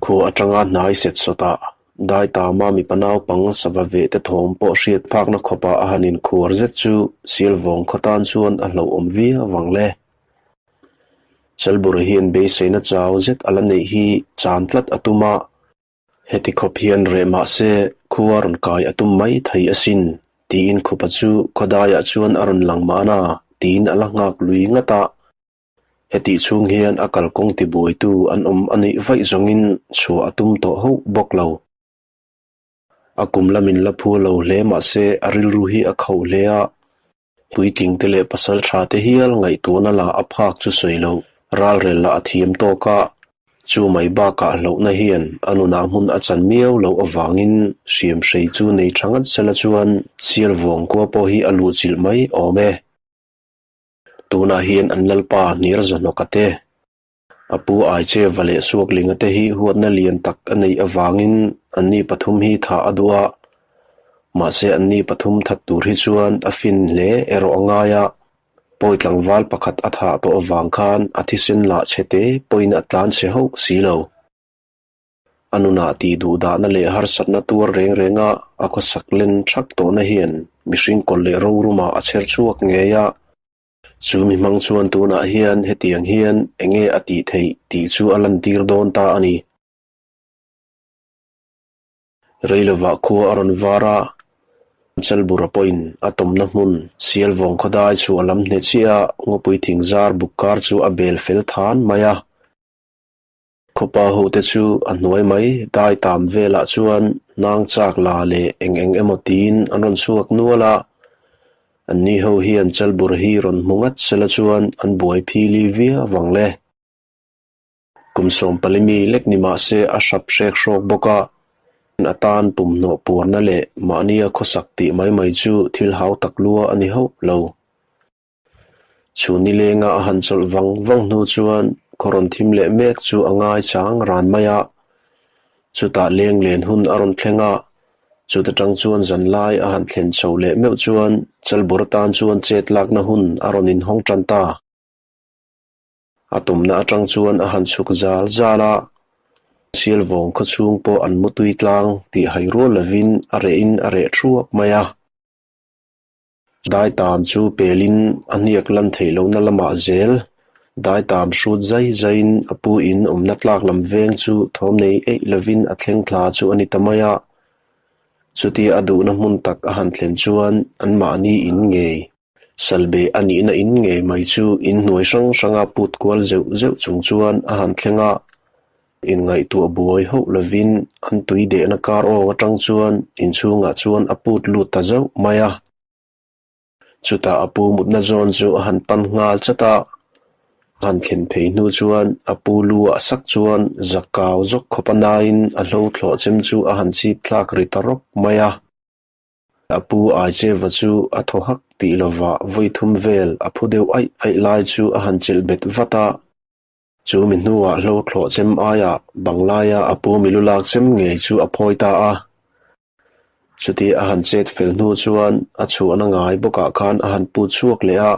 Khua atanga hnai set sawtah Daitama mipa naupang sava veh te thawm pawh hriat phakna khawpah a han inkhuar zet chu Sialvawng khaw tan chuan a hlauhawm viau vang le. Chalbura hian beiseina chau zet a la neih hi chan tlat a tum a, heti khawp hian reh mah se khua rawn kai a tum mai thei asin tiin khupa chu khawdaiah chuan a rawn lang mahna tiin a la nghak lui ngat a. Hetih chhung hian a kalkawng tibuaitu an awm a nih vaih zawngin chhuah a tum tawh hauh bawk lo. A kum lamin la phu lo hle mah se a rilru hi a khauh hle a, puitling te leh pasal tha te hial ngaihtuahna la a phak chu sawi loh ralrel lah a thiam tawk a, chu mai bakah hlauhna hian a nunah hmun a chan miau loh avangin hriam hrei chu nei tha ngat sela chuan Sialvuang khua pawh hi a luhchilh mai awm e. Tunah hian an lalpa hniar zahnawka te, a pu Aicheva leh Suaklinga te hi huatna lian tak a neih avangin anni pathum hi thah a duh a, mahse anni pathum that tur hi chuan a fin hle erawh a ngai a, pawi tlangval pakhat a thah tawh avang khan a thisen lah chhe te pawhin a tlan chhe hauh si lo. A nunah tih duhdahna leh harsatna tuar reng renga a khawsak len thak tawhna hian mihring kawlh leh rorumah a chher chhuak ngei a. Chu mi hmang chuan tunah hian hetiang hian enge a tih theih tih chu a lantir dawn ta a ni. Reilovah khua a rawn var a, Chalbura pawhin a tawmna hmun Sialvawng khawdai chu a lam hneh chiah a, ngawpui thingzar buk kar chu a bel fel than mai a. Khawpa hote chu a hnuai mai dai tam velah chuan hnang chak la leh eng eng emaw tiin an rawn chhuak nual a, anni ho hian Chalbur hi rawn hmu ngat sela chuan an buai phili viau vang le. Kum sawmpalimi lek ni mah se a hrap hrek hrawk bawk a, a tan pumhnawh puarna leh mahnia khawsak tih mai mai chu thil hau tak lua a ni hauh lo. Chhun nilenga a han chawlh vang vang hnu chuan khaw rawn thim leh mek chu a ngai chang ran mai a. Chutah leng len hun a rawn thleng a, chuta tang chuan zan lai a han thlen chho leh meuh chuan Chalbur atan chuan chet lakna hun a rawn inhawng tan ta. A tumna atang chuan a han chhuk zal zal a, Sialvawng khaw chhung pawh an mutui tlang tih hai rual lovin a rehin a reh thuap mai a. Daitam chu pelin a hniak lan theih lohna lamah zel daitam hrut zai zaiin a pu in awmna tlak lam veng chu thawm nei eih lovin a thleng thla chu a ni ta mai a. Chutia a duhna hmun tak a han thlen chuan anmahni in ngei, salbeh a nihna in ngei mai chu inhnuai hrang hranga put kual zeuh zeuh chung chuan a han thleng a. Inngaihtuah buai hauh lovin an tui dehna kar awng atang chuan inchhungah chuan a put lut ta zauh mai a. Chutah a pu mutna zawn chu a han pan nghal chat a, a han thlen phei hnu chuan a pu lu ah sak chuan zakau zawk khawp a naiin a hlo thlawh chem chu a han chip thlak ri ta rawp mai a. A pu Aicheva chu a thaw hak tih lovah vawi thum vel a phu deuh aih aih lai chu a han chelh bet vat a. Chu mi hnuah hlo thlawh chem aiah banglaia a pu milu lak chem ngei chu a phawi ta a. Chuti a han chet fel hnu chuan a chhuahna ngai bawkah khan a han put chhuak leh a,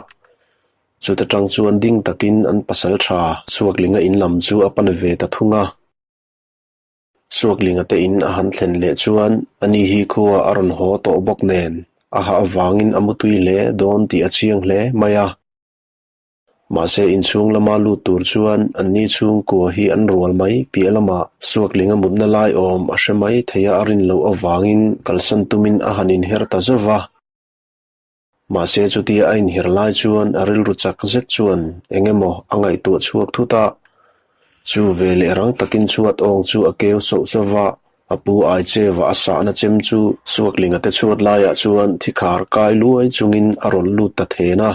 chuta tang chuan ding takin an pasal tha Suaklinga in lam chu a pan ve ta thung a. Suaklinga te in a han thlen leh chuan ani hi khua a rawn haw tawh bawk nen a hah avangin a mutui hle dawn tih a chiang hle mai a. Mahse inchhung lama lut tur chuan anni chhungkua hi an rual mai piah lamah Suaklinga mutna lai awm a hre mai thei a a rin loh avangin kalsan tumin a han inher ta zauh va. Mahse chutia a inher lai chuan a rilru chak zet chuan eng emaw a ngaihtuah chhuak thut a, chu ve leh rang takin chhuat awng chu a keu soh soh va, a pu Aicheva a sahna chem chu Suaklinga te chhuat laiah chuan thikhar kai luai chungin a rawn lut ta then a.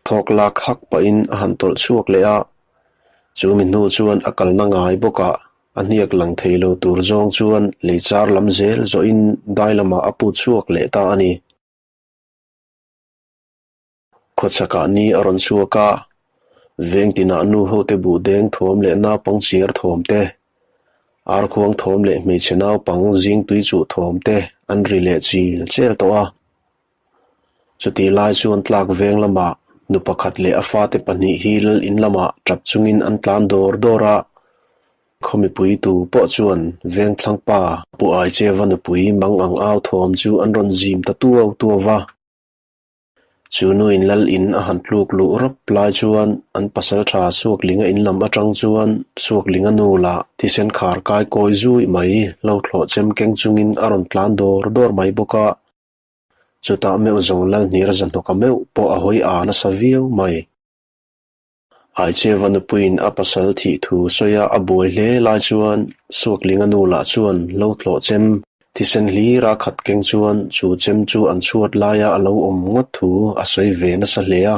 Thawk lak hak pahin a han tawlh chhuak leh a, chu mi hnu chuan a kalna ngai bawkah a hniak lang thei lo tur zawng chuan lei char lam zel zawhin dai lamah a put chhuak leh ta a ni. Khawchhakah ni a rawn chhuak a, veng tinah nu hote buh deng thawm leh naupang chiar thawm te, arkhuang thawm leh hmeichhe naupang zing tui chuh thawm te an ri leh chil chel tawh a. Chutih lai chuan tlak veng lamah nu pakhat leh a fate pahnih hi lal in lamah tap chungin an tlan dawr dawr a. Khaw mipui tu pawh chuan Vengthlang pa Pu Aicheva nupui mang ang au thawm chu an rawn zim ta tuau tuau va. Chu nuin lal in a han tluk luh rawp lai chuan an pasaltha Suaklinga in lam atang chuan Suaklinga nu lah thisen khar kai kawi zui mai lo thlawh chem keng chungin a rawn tlan dawr dawr mai bawk a. Chutah meuh zawng lal hniar zahnawka meuh pawh a hawi a nasa viau mai. Aicheva nupuiin a pasal thih thu sawia a buai hle lai chuan Suaklinga nu lah chuan lo tlawh chem thisen hlira khat keng chuan chu chem chu an chhuat laia a lo awm ngawt thu a sawi ve nasa hle a.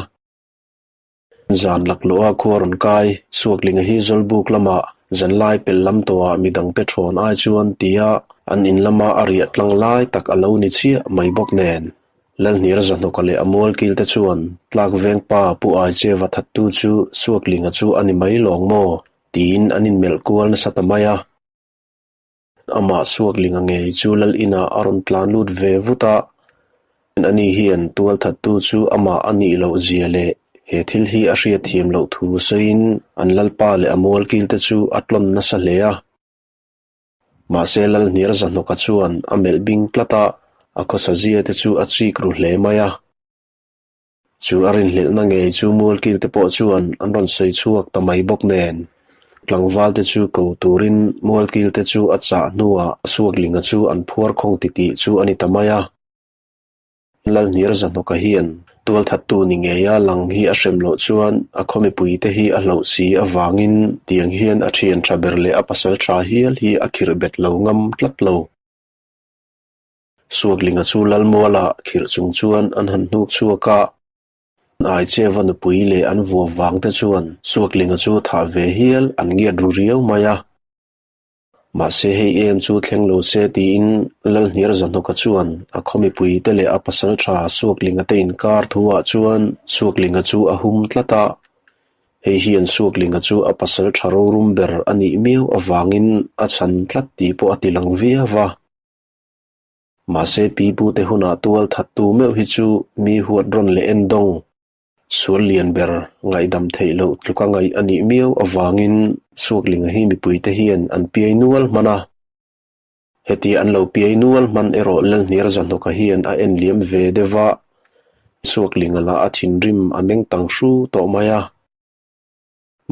Zan laklawha khua rawn kai Suaklinga hi Zawlbuk lamah zanlai pel lam tawhah midangte thawn ai chuan tia an in lama a riah tlang lai tak a lo ni chiah mai bawk nen. Lalhniar Zahnawka leh a mualkil te chuan tlak veng pa Pu Aicheva thattu chu Suaklinga chu a ni mai lawng maw? tiin an inmelh kual nasa ta mai a. Amah Suaklinga ngei chu Lal inah a rawn tlan lut ve vut a, ani hian tual thattu chu amah a nih loh zia leh he thil hi a hriatthiam loh thu sawiin an Lalpa leh a mualkil te chu a tlawn nasa hle a. Mahse Lalhniar Zahnawka chuan a melh bing tlat a, a khawsa zia te chu a chik ru hle mai a. Chu a rinhlelhna ngei chu Mualkil te pawh chuan an rawn sawi chhuak ta mai bawk nen, tlangval te chu ko turin Mualkil te chu a chah hnuah Suaklinga chu an phuar khawng titih chu a ni ta mai a. Lalhniar Zahnawka hian tualthattu ni ngeia lang hi a hrem loh chuan a khaw mipuite hi a hlauh si avangin tiang hian a thian tha ber leh a pasal tha hial hi a khirh bet lo ngam tlat lo. Suaklinga chu Lalmuala khirh chung chuan an han hnuk chhuak a, Aicheva nupui leh an vuah vang te chuan Suaklinga chu thah ve hial an ngiat ru riau mai a. Mahse hei em chu thleng lo se tiin Lalhniar Zahnawka chuan a khaw mipuite leh a pasal tha Suaklinga te inkar thuah chuan Suaklinga chu a hum tlat a. Hei hian Suaklinga chu a pasal tha rorum ber a nih miau avangin a chhan tlat tih pawh a ti lang viau va. Mahse pipute hunah tual thattu meuh hi chu mi huat rawn leh en dawng. Sual lian ber ngaihdam theih loh tluka ngaih a nih miau avangin Suaklinga hi mipuite hian an piai nual hman a. Heti an lo piai nual hman erawh Lalhniar Zahnawka hian a en liam ve deuh va, Suaklinga lah a thinrim a meng tang hru tawh mai a.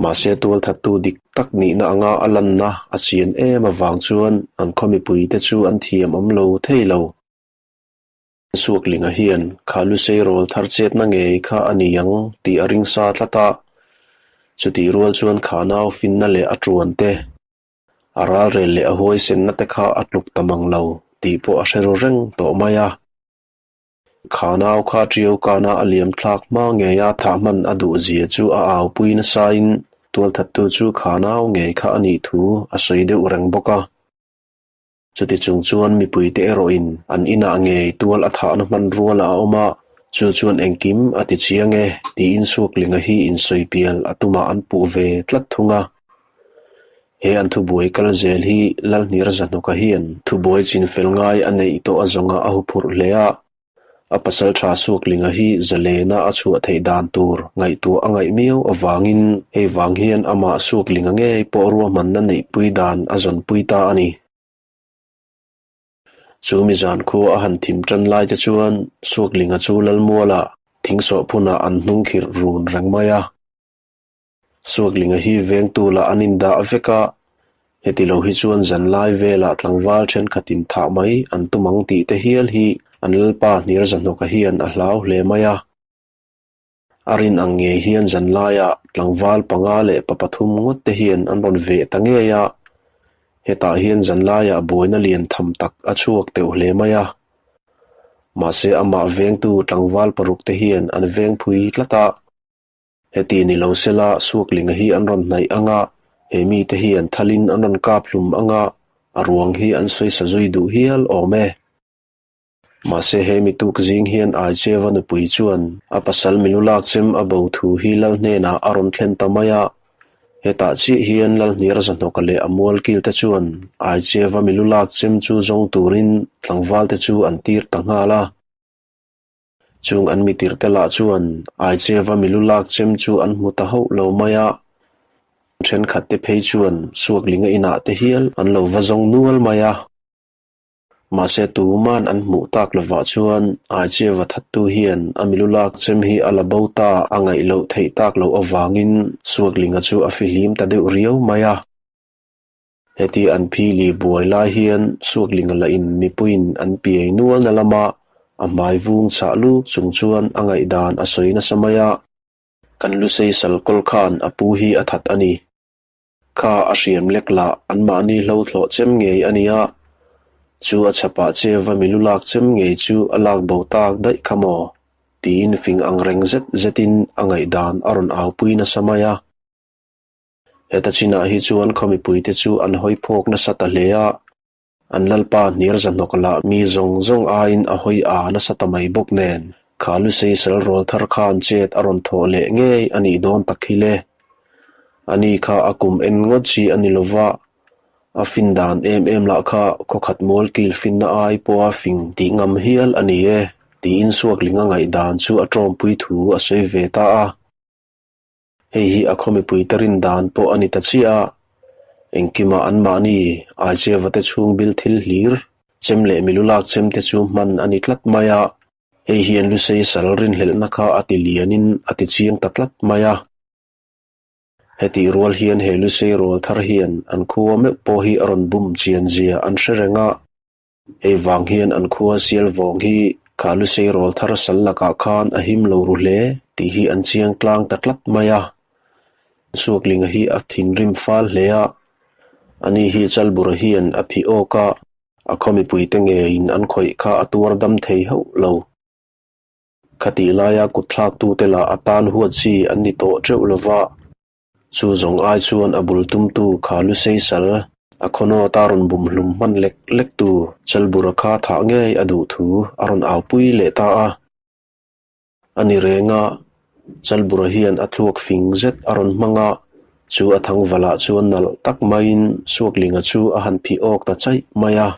Mahse tualthattu dik tak nihna anga a lanna a chian em avang chuan an khaw mipuite chu an thiam awm lo thei lo. Suaklinga hian kha lusei rawl thar chetna ngei kha a ni ang tih a ring sa tlat a, chutih rual chuan kha nau finna leh a tuan te, a ralrel leh a huaisenna te kha a tluk ta mang lo tih pawh a hre ru reng tawh mai a. Kha nau kha ṭiau kana a liam thlak hma ngeia thah hman a duh zia chu a aupui nasain tualthattu chu kha nau ngei kha a nih thu a sawi deuh reng bawk a. Chuti chung chuan mipuite erawhin an inah ngei tual a thahna hmanrual a awm a, chu chuan engkim a ti chiang e tiin Suaklinga hi insawipial a tumah an puh ve tlat thung a. He an thubuai kal zel hi Lalhniar Zahnawka hian thubuai chinfel ngai a neih tawh a zawnga a huphurh hle a. A pasal tha Suaklinga hi zalena a chhuah theih dan tur ngaihtuah a ngaih miau avangin hei vang hian amah Suaklinga ngei pawh ruahmanna neihpui dan a zawnpui ta a ni. Chu mi zan khua a han thim tan lai te chuan Suaklinga chu Lalmuala thingsawh phunah an hnung khirh run reng mai a. Suaklinga hi vengtu lah an indah vek a, heti lo hi chuan zanlai velah tlangval thenkhatin thah mai an tum ang tih te hial hi an lalpa hniar zahnawka hian a hlau hle mai a. A rin ang ngei hian zanlaiah tlangval panga leh pa pathum ngawt te hian an rawn veh ta ngei a, hetah hian zanlaiah buaina lian tham tak a chhuak teuh hle mai a. Mahse amah vengtu tlangval paruk te hian an vengphui tlat a. Heti ni lo sela Suaklinga hi an rawn hnaih ang a, he mite hi an thalin an rawn kap hlum ang a, a ruang hi an sawi sa zui duh hial awm e. Mahse he mi tuk zing hian Aicheva nupui chuan a pasal milu lak chem a bo thu hi Lal hnenah a rawn thlen ta mai a. Hetah chiah hian Lal hniar zahnawka leh a mualkil te chuan Aicheva milu lak chem chu zawng turin tlangval te chu an tir ta nghal a. Chung an mitirh te lah chuan Aicheva milu lak chem chu an hmu ta hauh lo mai a. Thenkhat te phei chuan Suaklinga inah te hial an lo va zawng nual mai a. Mahse tuman an hmuh tak lovah chuan Aicheva thattu hian a milu lak chem hi a la bo ta a ngaih loh theih tak loh avangin Suaklinga chu a fihlim ta deuh riau mai a. Heti an phili buai lai hian Suaklinga lahin mipuiin an piai nualna lama a hmai vung chhah luk chung chuan a ngaihdan a sawi nasa mai a. Kan Lusei sal kawl khan a pu hi a that a ni. Kha a hriam lek lah anmahni hlo thlawh chem ngei a nia. Chu a chhapah che va milu lak chem ngei chu a lak bo tak daih kha maw? tiin fing ang reng zet zetin a ngaihdan a rawn aupui nasa mai a. Heta chinah hi chuan khaw mipuite chu an hawi phawk nasa ta hle a, an lalpa hniar zahnawk lah mi zawng zawng aiin a hawi a nasa ta mai bawk nen, kha Lusei sal rawl thar khan chet a rawn thawh leh ngei a nih dawn tak hi le. Ani kha a kum en ngawt chi a ni lova, a fin dan em em lah kha khawkhat mual kil finna ai pawha fing tih ngam hial a ni e, tiin Suaklinga ngaihdan chu a tawmpui thu a sawi ve ta a. Hei hi a khaw mipuite rin dan pawh a ni ta chiah a, engkimah anmahni Aicheva te chhung bil thil hlir, chem leh milu lak chem te chu hman a ni tlat mai a, hei hian Lusei sal rinhlelhna kha a ti lianin a ti chiang ta tlat mai a. Hetih rual hian he Lusei rual thar hian an khua meuh pawh hi a rawn bum chian zia an hre reng a, Hei vang hian an khua sial vawng hi kha Lusei rawl thar sal lakah khan a him lo ru hle tih hi an chiang tlang ta tlat mai a. Suaklinga hi a thinrim fal hle a, ani hi Chalbura hian a phih awk a, a khaw mipuite ngeiin an khawih kha a tuar dam thei hauh lo. Khatih laia kutthlaktute lah a tan huat chi an ni tawh teuh lova. Chu zawng ai chuan a bul tumtu kha Lusei sal, a khawnawt a rawn bum hlum hman lek lek tu Chalbura kha thah ngei a duh thu a rawn aupui leh ta a. A ni reng a, Chalbura hian a thluak fing zet a rawn hmang a, chu a thangvalah chuan nalh tak maiin Suaklinga chu a han phih awk ta chaih mai a.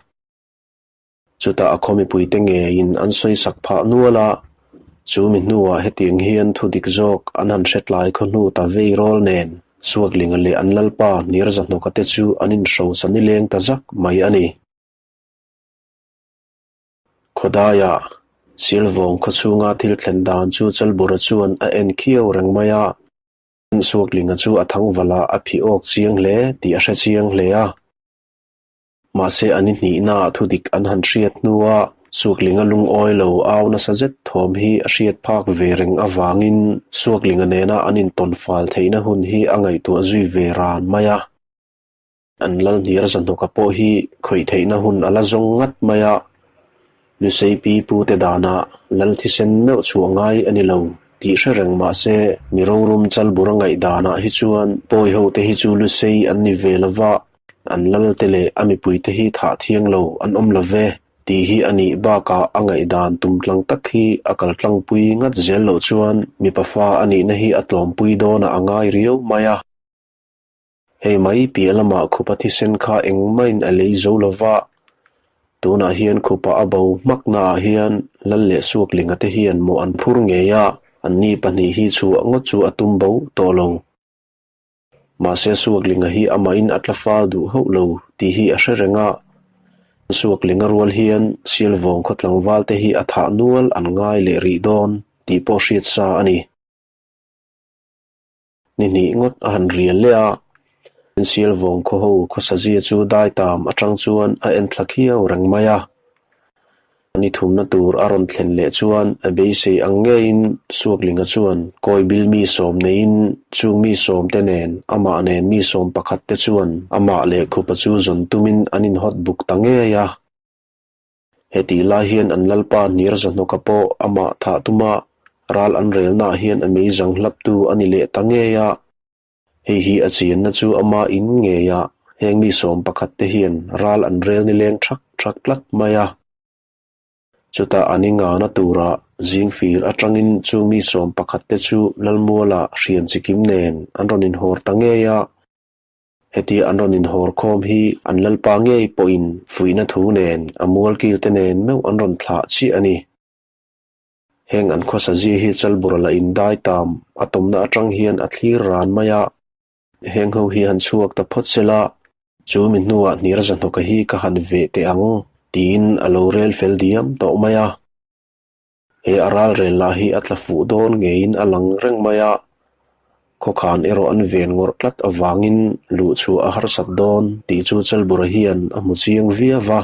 Chutah a khaw mipuite ngeiin an sawi sak phah nual a, chu mi hnuah hetiang hian thu dik zawk an han hre tlai khaw hnu ta vei rawl nen Suaklinga leh an lalpa Nirzahnawka te chu an inhrosa nileng ta zak mai a ni. Khawdaiah Silvawng khaw chhunga thil thlen dan chu Chalbura chuan a en khiau reng mai a, Suaklinga chu a thangvalah a phih awk chiang hle tih a hre chiang hle a. Mahse an i hnihnaah thudik an han hriat hnua Suaklinga lungawi lo au nasa zet thawm hi a hriat phak ve reng avangin Suaklinga nena an intawn fal theihna hun hi a ngaihtuah zui ve ran mai a. An lal hniar zahnawka pawh hi khawih theihna hun a la zawng ngat mai a, Lusei pi pute danah lal thisen meuh chhuah ngai a ni lo tih hre reng mahse mi rorum chalbura ngaihdanah hi chuan pawi hote hi chu Lusei an ni ve lova, An lalte leh a mipuite hi thah thiang lo an awm lo ve tih hi a nih bakah a ngaihdan tum tlang tak hi a kal tlangpui ngat zel loh chuan mipa fa a nihna hi a tlawmpui dawnah a ngai riau mai a. Hei mai piah lamah khupa thisen kha engmahin a lei zo lo va, tunah hian khupa a bo hmaknaah hian lal leh suaklinga te hian mawh an phur ngei a, anni pahnih hi chhuah ngawt chu a tum bo tawh lo. Mahse Suaklinga hi amahin a tla fal duh hauh lo tih hi a hre reng a, Suaklinga rual hian Sialvawng khaw tlangval te hi a thah nual an ngai leh rih dawn tih pawh hriat sa a ni. Ni hnih ngawt a han rial leh a, Sialvawng khaw ho khawsazia chu daitam atang chuan a en thla khiau reng mai a. Ni thumna tur a rawn thlen leh chuan a beisei ang ngeiin Suaklinga chuan kawi bil mi sawm neiin chung mi sawm te nen amah nen mi sawm pakhat te chuan amah leh khupa chu zawn tumin an inhawt buk ta ngei a. Hetih lai hian an lalpa hniar zahnawka pawh amah thah tuma ral an relnaah hian a meizang hlaptu a ni leh ta ngei a. Hei hi a chianna chu ama in ngei a, heng mi sawm pakhat te hian ral an rel nileng thak thak tlat mai a. Chutah an i ngana tura zingfir atangin chung mi sawm pakhat te chu Lalmuala hriam chikim nen an rawn inhawr ta ngei a. Hetia an rawn inhawr khawm hi an lalpa ngei pawhin fuihna thu nen a mualkil te nen meuh an rawn thlah chiah a ni. Heng an khawsa zia hi Chalbura la indai tam a tawmna atang hian a thlir ran mai a. Heng ho hi han chhuak ta phawt sela, chu mi hnuah hniar zahnawka hi ka han veh teh ang, tiin a lo rel fel diam tawh mai a. He a ralrel lah hi a tla fuh dawn ngeiin a lang reng mai a, khawkhan erawh an ven ngawrh tlat avangin luh chhuah a harsat dawn tih chu Chalbura hian a hmu chiang viau va.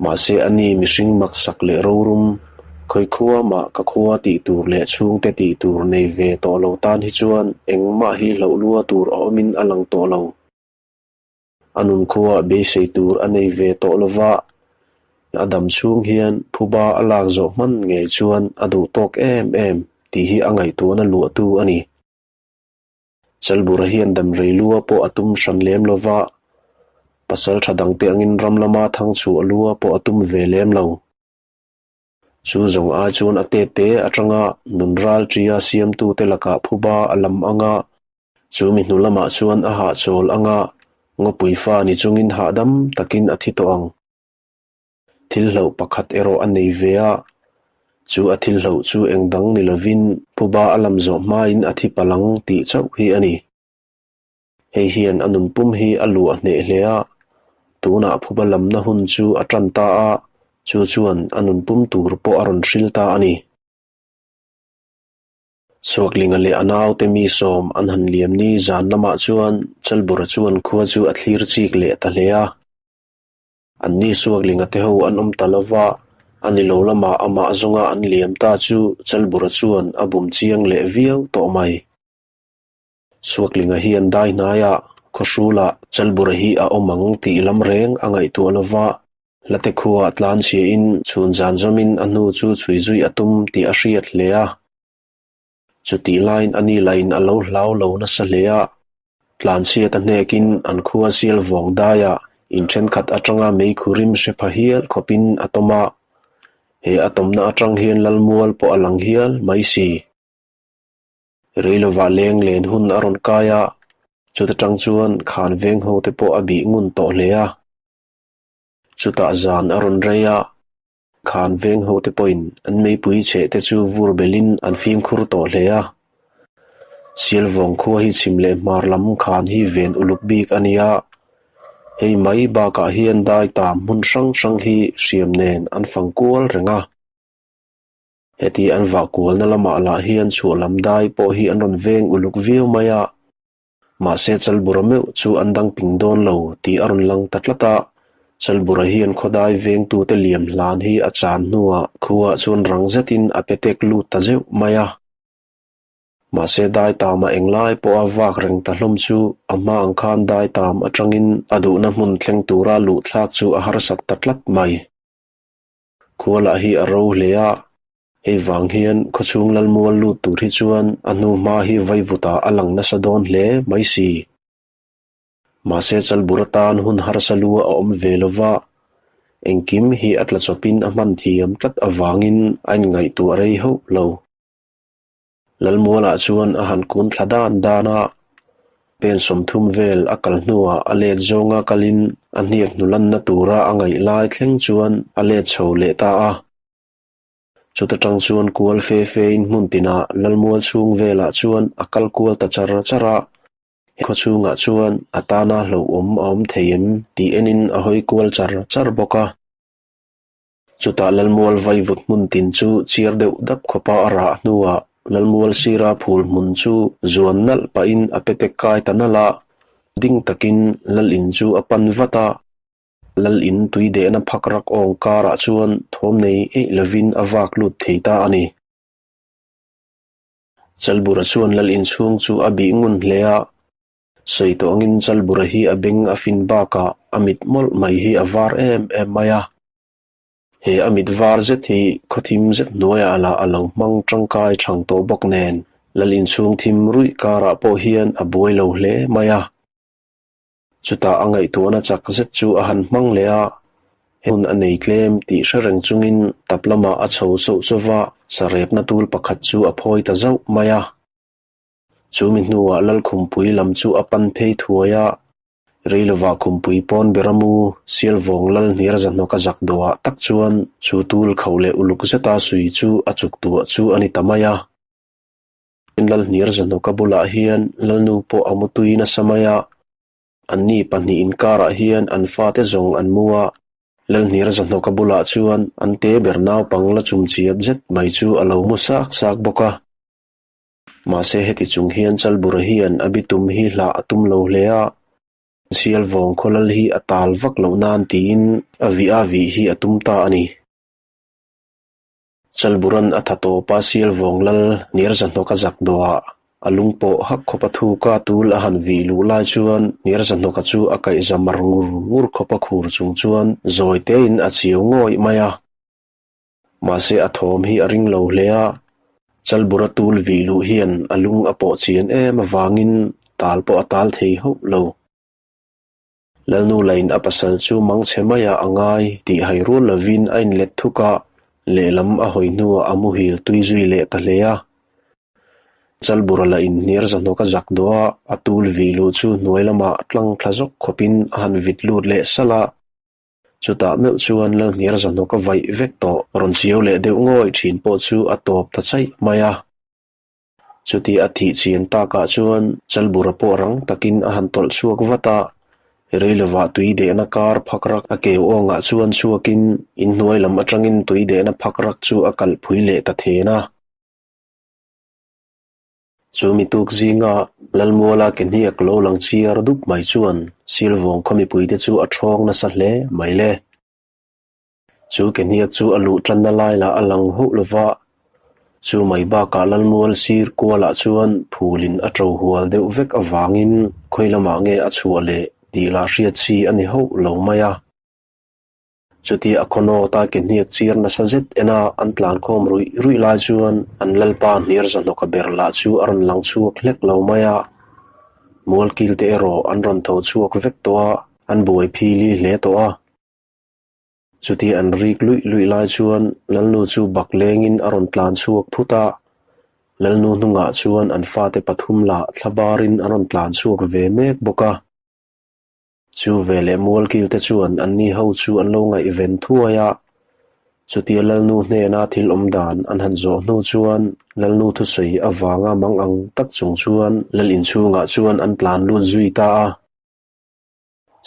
Mahse a ni mihring maksak leh rorum, khawi khua mah ka khua tih tur leh chhungte tih tur nei ve tawh lo tan hi chuan engmah hi hlauh lua tur a awmin a lang tawh lo. A nun khuaah beisei tur a nei ve tawh lo va, a dam chhung hian phuba a lak zawh hman ngei chuan a duh tawk em em tih hi a ngaihtuahna luahtu a ni. Chalbura hian damrei lua pawh a tum hran lem lo va, pasal tha dangte angin ram lama thang chhuah lua pawh a tum ve lem lo. Chu zawng ai chuan a tete atanga nun ral tia siamtute lakah phuba a lam anga, chu mi hnu lamah chuan a hahchawl anga, ngawpui fa ni chungin hahdam takin a thi tawh ang. Thil hlauh pakhat erawh a nei ve a, chu a thil hlauh chu eng dang ni lovin phuba a lam zawh hmain a thi palh ang tih chauh hi a ni. Hei hian a nunpum hi a luah hneh hle a, tunah phuba lamna hun chu a tan ta a, chu chuan a nunpum tur pawh a rawn hril ta a ni. Suaklinga leh a naute mi sawm an han liam ni zan lamah chuan Chalbura chuan khua chu a thlir chik leh ta hle a. Anni Suaklinga te ho an awm ta lo va, a ni lo lamah amah zawnga an liam ta chu Chalbura chuan a bum chiang leh viau tawh mai. Suaklinga hian dai hnaiah khawhrulah Chalbura hi a awm ang tih lam reng a ngaihtuah lo va, hlate khuaah tlan chhiahin chhun zan zawmin a hnu chu chhui zui a tum tih a hriat hle a. Chutih laiin a ni lahin a lo hlau lo nasa hle a, tlanchhiat a hnekin an khua sial vawng daiah in thenkhat atanga meikhu rim hre pha hial khawpin a tawm a, he a tawmna atang hian Lalmual pawh a lang hial mai si. Reilovah leng len hun a rawn kai a, chuta tang chuan khan veng ho te pawh a bih ngun tawh hle a. Chutah zan a rawn rei a, khan veng ho te pawhin an meipui chheh te chu vur belhin an fimkhur tawh hle a. Sialvawng khua hi chhim leh hmar lam khan hi ven uluk bik a ni a, hei mai bakah hian dai tam hmun hrang hrang hi hriam nen an fang kual reng a. Heti an vah kualna lamah lah hian chhuah lam dai pawh hi an rawn veng uluk viau mai a, mahse Chalbura meuh chu an dang ping dawn lo tih a rawn lang ta tlat a, Chalbura hian khawdai vengtute liam hlan hi a chan hnuah khuaah chuan rang zetin a petek lut ta zeuh mai a. Mahse dai tama englai pawha vak reng ta hlawm chu a hma ang khan dai tam atangin a duhna hmun thleng tura luh thlak chu a harsat ta tlat mai. Khua lah hi a ro hle a, hei vang hian khawchhung lalmual lut tur hi chuan a hnu hma hi vaivutah a lang nasa dawn hle mai si. Mahse Chalbur atan hun harsa lua a awm ve lo va, engkim hi a tla chawpin a hman thiam tlat avangin a inngaihtuah rei hauh lo. Lalmualah chuan a han kun thla dan dan a, pen 30 vel a kal hnuah a let zawnga kalin a hniak hnulanna tura a ngaih lai thleng chuan a let chho leh ta a. Chuta tang chuan kual fe fein hmun tinah Lalmual chhung velah chuan a kal kual ta char char a, khaw chhungah chuan a tana hlauhawm a awm thei em tih enin a hawi kual char char bawk a. Chutah Lalmual vaivut hmun tin chu chiar deuh dap khawpa a rah hnuah Lalmual sira phul hmun chu zuan nalh pahin a petek kai ta nalh a, ding takin Lal in chu a pan vat a. Lal in tui dehna phak rak awng karah chuan thawm nei eih lovin a vak lut thei ta a ni. Chalbura chuan Lal in chhung chu a bih ngun hle a, Sawi tawh angin Chalbura hi a beng a fin bakah a mit mawlh mai hi a var em em mai a. He a mit var zet hi khawthim zet hnuaiah lah a lo hmang tangkai thang tawh bawk nen Lal inchhung thim ruih karah pawh hian a buai lo hle mai a. Chutah a ngaihtuahna chak zet chu a han hmang leh a, hun a nei tlem tih hre reng chungin tap lamah a chho sauh sauh va, sarepna tul pakhat chu a phawi ta zauh mai a. Chu mi hnuah Lalkhumpui lam chu a pan phei thuai a, Reilovah khumpui pawn ber a mu, Sialvawng Lal hniar zahnawka zak dawhah tak chuan chu tul kho leh uluk zeta sui chu a chuk tuah chu a ni ta mai a. Lalhniarzahnawka bulah hian Lalnu pawh a mu tui nasa mai a, anni pahnih inkarah hian an fate zawng an mu a, Lalhniarzahnawka bulah chuan an te ber naupang la chum chiap zet mai chu a lo mu sak sak bawk a. Mahse heti chung hian Chalbura hian a bitum hi hlah a tum lo hle a, Sialvawng khawlal hi a tal vak loh nan tiin a vih a vih hi a tum ta a ni. Chalburan a tha tawp a Sialvawng lal Hniarzahnawka zak dawhah a lung pawh hak khawp a thuk a tul a han vih luh lai chuan Hniarzahnawka chu a kaihza mar ngur ngur khawp a khur chung chuan zawi tein a chiau ngawih mai a. Mahse a thawm hi a ring lo hle a, Chalbura tul vih luh hian a lung a pawh chian em avangin tal pawh a tal thei hauh lo. Lalnu lain a pasal chu mangchhe maiah a ngai tih hai rual lovin a inlet thuk a, lehlam a hawi hnuah a muhil tui zui leh ta hle a. Chalbura lain hniar zahnawk a zak dawh a, a tul vih luh chu hnuai lamah tlang thla zawk khawpin a han vit lut leh salh a. Chutah meuh chuan Lalhniar zahnawk a vaih vek tawh, rawn chiau leh deuh ngawih thin pawh chu a tawp ta chaih mai a. Chuti a thih chian takah chuan Chalbura pawh rang takin a han tawlh chhuak vat a, rei lovah tui dehna kar phak rak a keu awngah chuan chhuakin inhnuai lam atangin tui dehna phak rak chu a kalh phui leh ta then a. Chu mi tuk zinga Lalmuala ke hniak lo lang chiar dup mai chuan Silvawng khaw mipuite chu a ṭhawng nasa hle mai le. Chu ke hniak chu a luh ṭanna lai lah a lang hauh lo va, chu mai bakah Lalmual sir kualah chuan phulin a ṭo hual deuh vek avangin khawi lamah nge a chhuah leh tih lah hriat chi a ni hauh lo mai a. Chutia a khawnawta ke hniak chiar nasa zet ena an tlankhawm ruih ruih lai chuan an lalpa hniar zahnawka ber lah chu a rawn lang chhuak hlek lo mai a. Mualkil te erawh an rawn tho chhuak vek tawh a, an buai phili hle tawh a. Chutia an rik luih luih lai chuan Lalnu chu bak lengin a rawn tlan chhuak phut a, Lalnu hnungah chuan an fate pathum lah thlabarin an rawn tlan chhuak ve mek bawk a. Chu veleh Mualkil te chuan anni ho chu an lo ngaihven thuai a, chutia Lalnu hnena thil awm dan an han zawh hnu chuan Lalnu thusawi avanga mang ang tak chung chuan Lal inchhungah chuan an tlan lut zui ta a.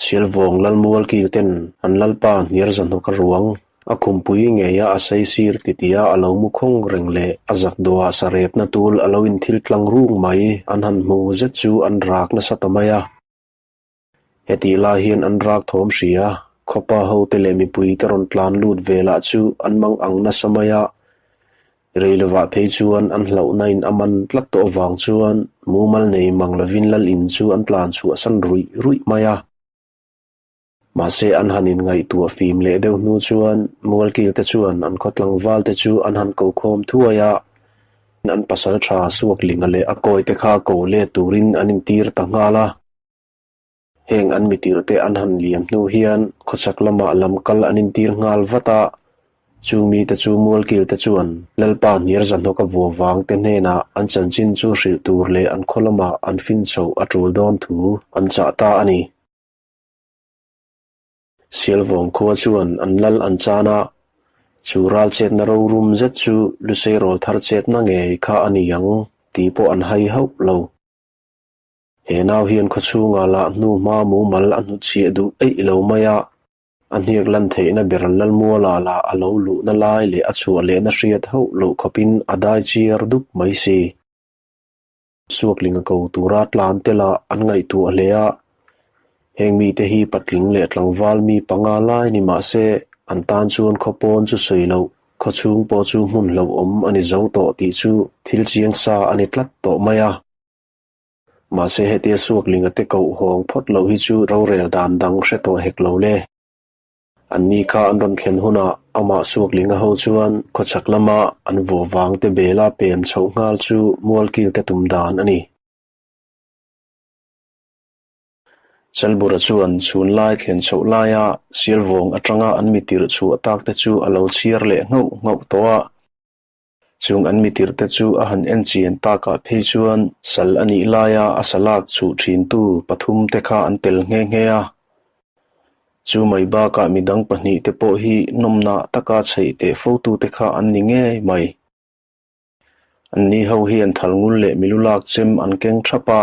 Sialvawng Lal Mualkil ten an Lalpa hniar zahnawk a ruang a khumpui ngeia a saisir titia a lo mu khawng reng leh a zak dawhah sarepna tul a lo inthil tlang rung mai an han hmu zet chu an rak nasa ta mai a. Hetih lai hian an rak thawm hria, khawpa hote leh mipuite rawn tlan lut ve lah chu an mang ang nasa mai a, rei lovah phei chuan an hlauhna in a man tlat tawh avang chuan mumal nei mang lovin lal in chu an tlan chhuahsan ruih ruih mai a. Mahse an han inngaihtuah fim leh deuh hnu chuan Mualkil te chuan an khaw tlangval te chu an han ko khawm thuai a, an pasal tha Suaklinga leh a kawi te kha ko let turin an intir ta nghal a. Heng an mitirhte an han liam hnu hian khawchhak lamah lam kal an intir nghal vat a, chu mite chu Mualkil te chuan Lalpa hniar zahnawk a vua vang te hnenah an chanchin chu hrilh tur leh an khaw lamah an fin chhoh a tul dawn thu an chah ta a ni. Sialvawng khua chuan an lal an chan a, chu ral chetna rorum zet chu Lusei rawl thar chetna ngei kha a ni ang tih pawh an hai hauh lo. He nau hian khawchhungah lah hnu hma mumal a hnutchhiah duh eih lo mai a, a hniak lan theihna ber Lalmuala lah a lo luhna lai leh a chhuah lehna hriat hauh loh khawpin a dai chiar dup mai si. Suakling a ko tura tlan te lah an ngaihtuah hle a, heng mite hi patling leh tlangval mi panga lai ni mah se an tan chuan khaw pawn chu sawi loh, khawchhung pawh chu hmun hlauhawm a ni zo tawh tih chu thil chiang sa a ni tlat tawh mai a. Mahse hetia Suaklinga te koh hawng phawt loh hi chu rorel dan dang hre tawh hek lo le. Anni kha an rawn thlen hunah amah Suaklinga ho chuan khawchhak lama an vuah vang te bela pem chhoh nghal chu Mualkil te tum dan a ni. Chalbura chuan chhun lai thlen chhoh laia Sialvawng atanga an mitirh chhuah tak te chu a lo chhiar leh nghauh nghauh tawh a. Chung an mitirhte chu a han en chian takah phei chuan sal a nih laia a salak chhuh thintu pathum te kha an tel nghe nghe a. Chu mai bakah midang pahnih te pawh hi nawmnah taka chheih teh fotute kha an ni ngei mai. Anni ho hian thalngul leh milu lak chem an keng thap a.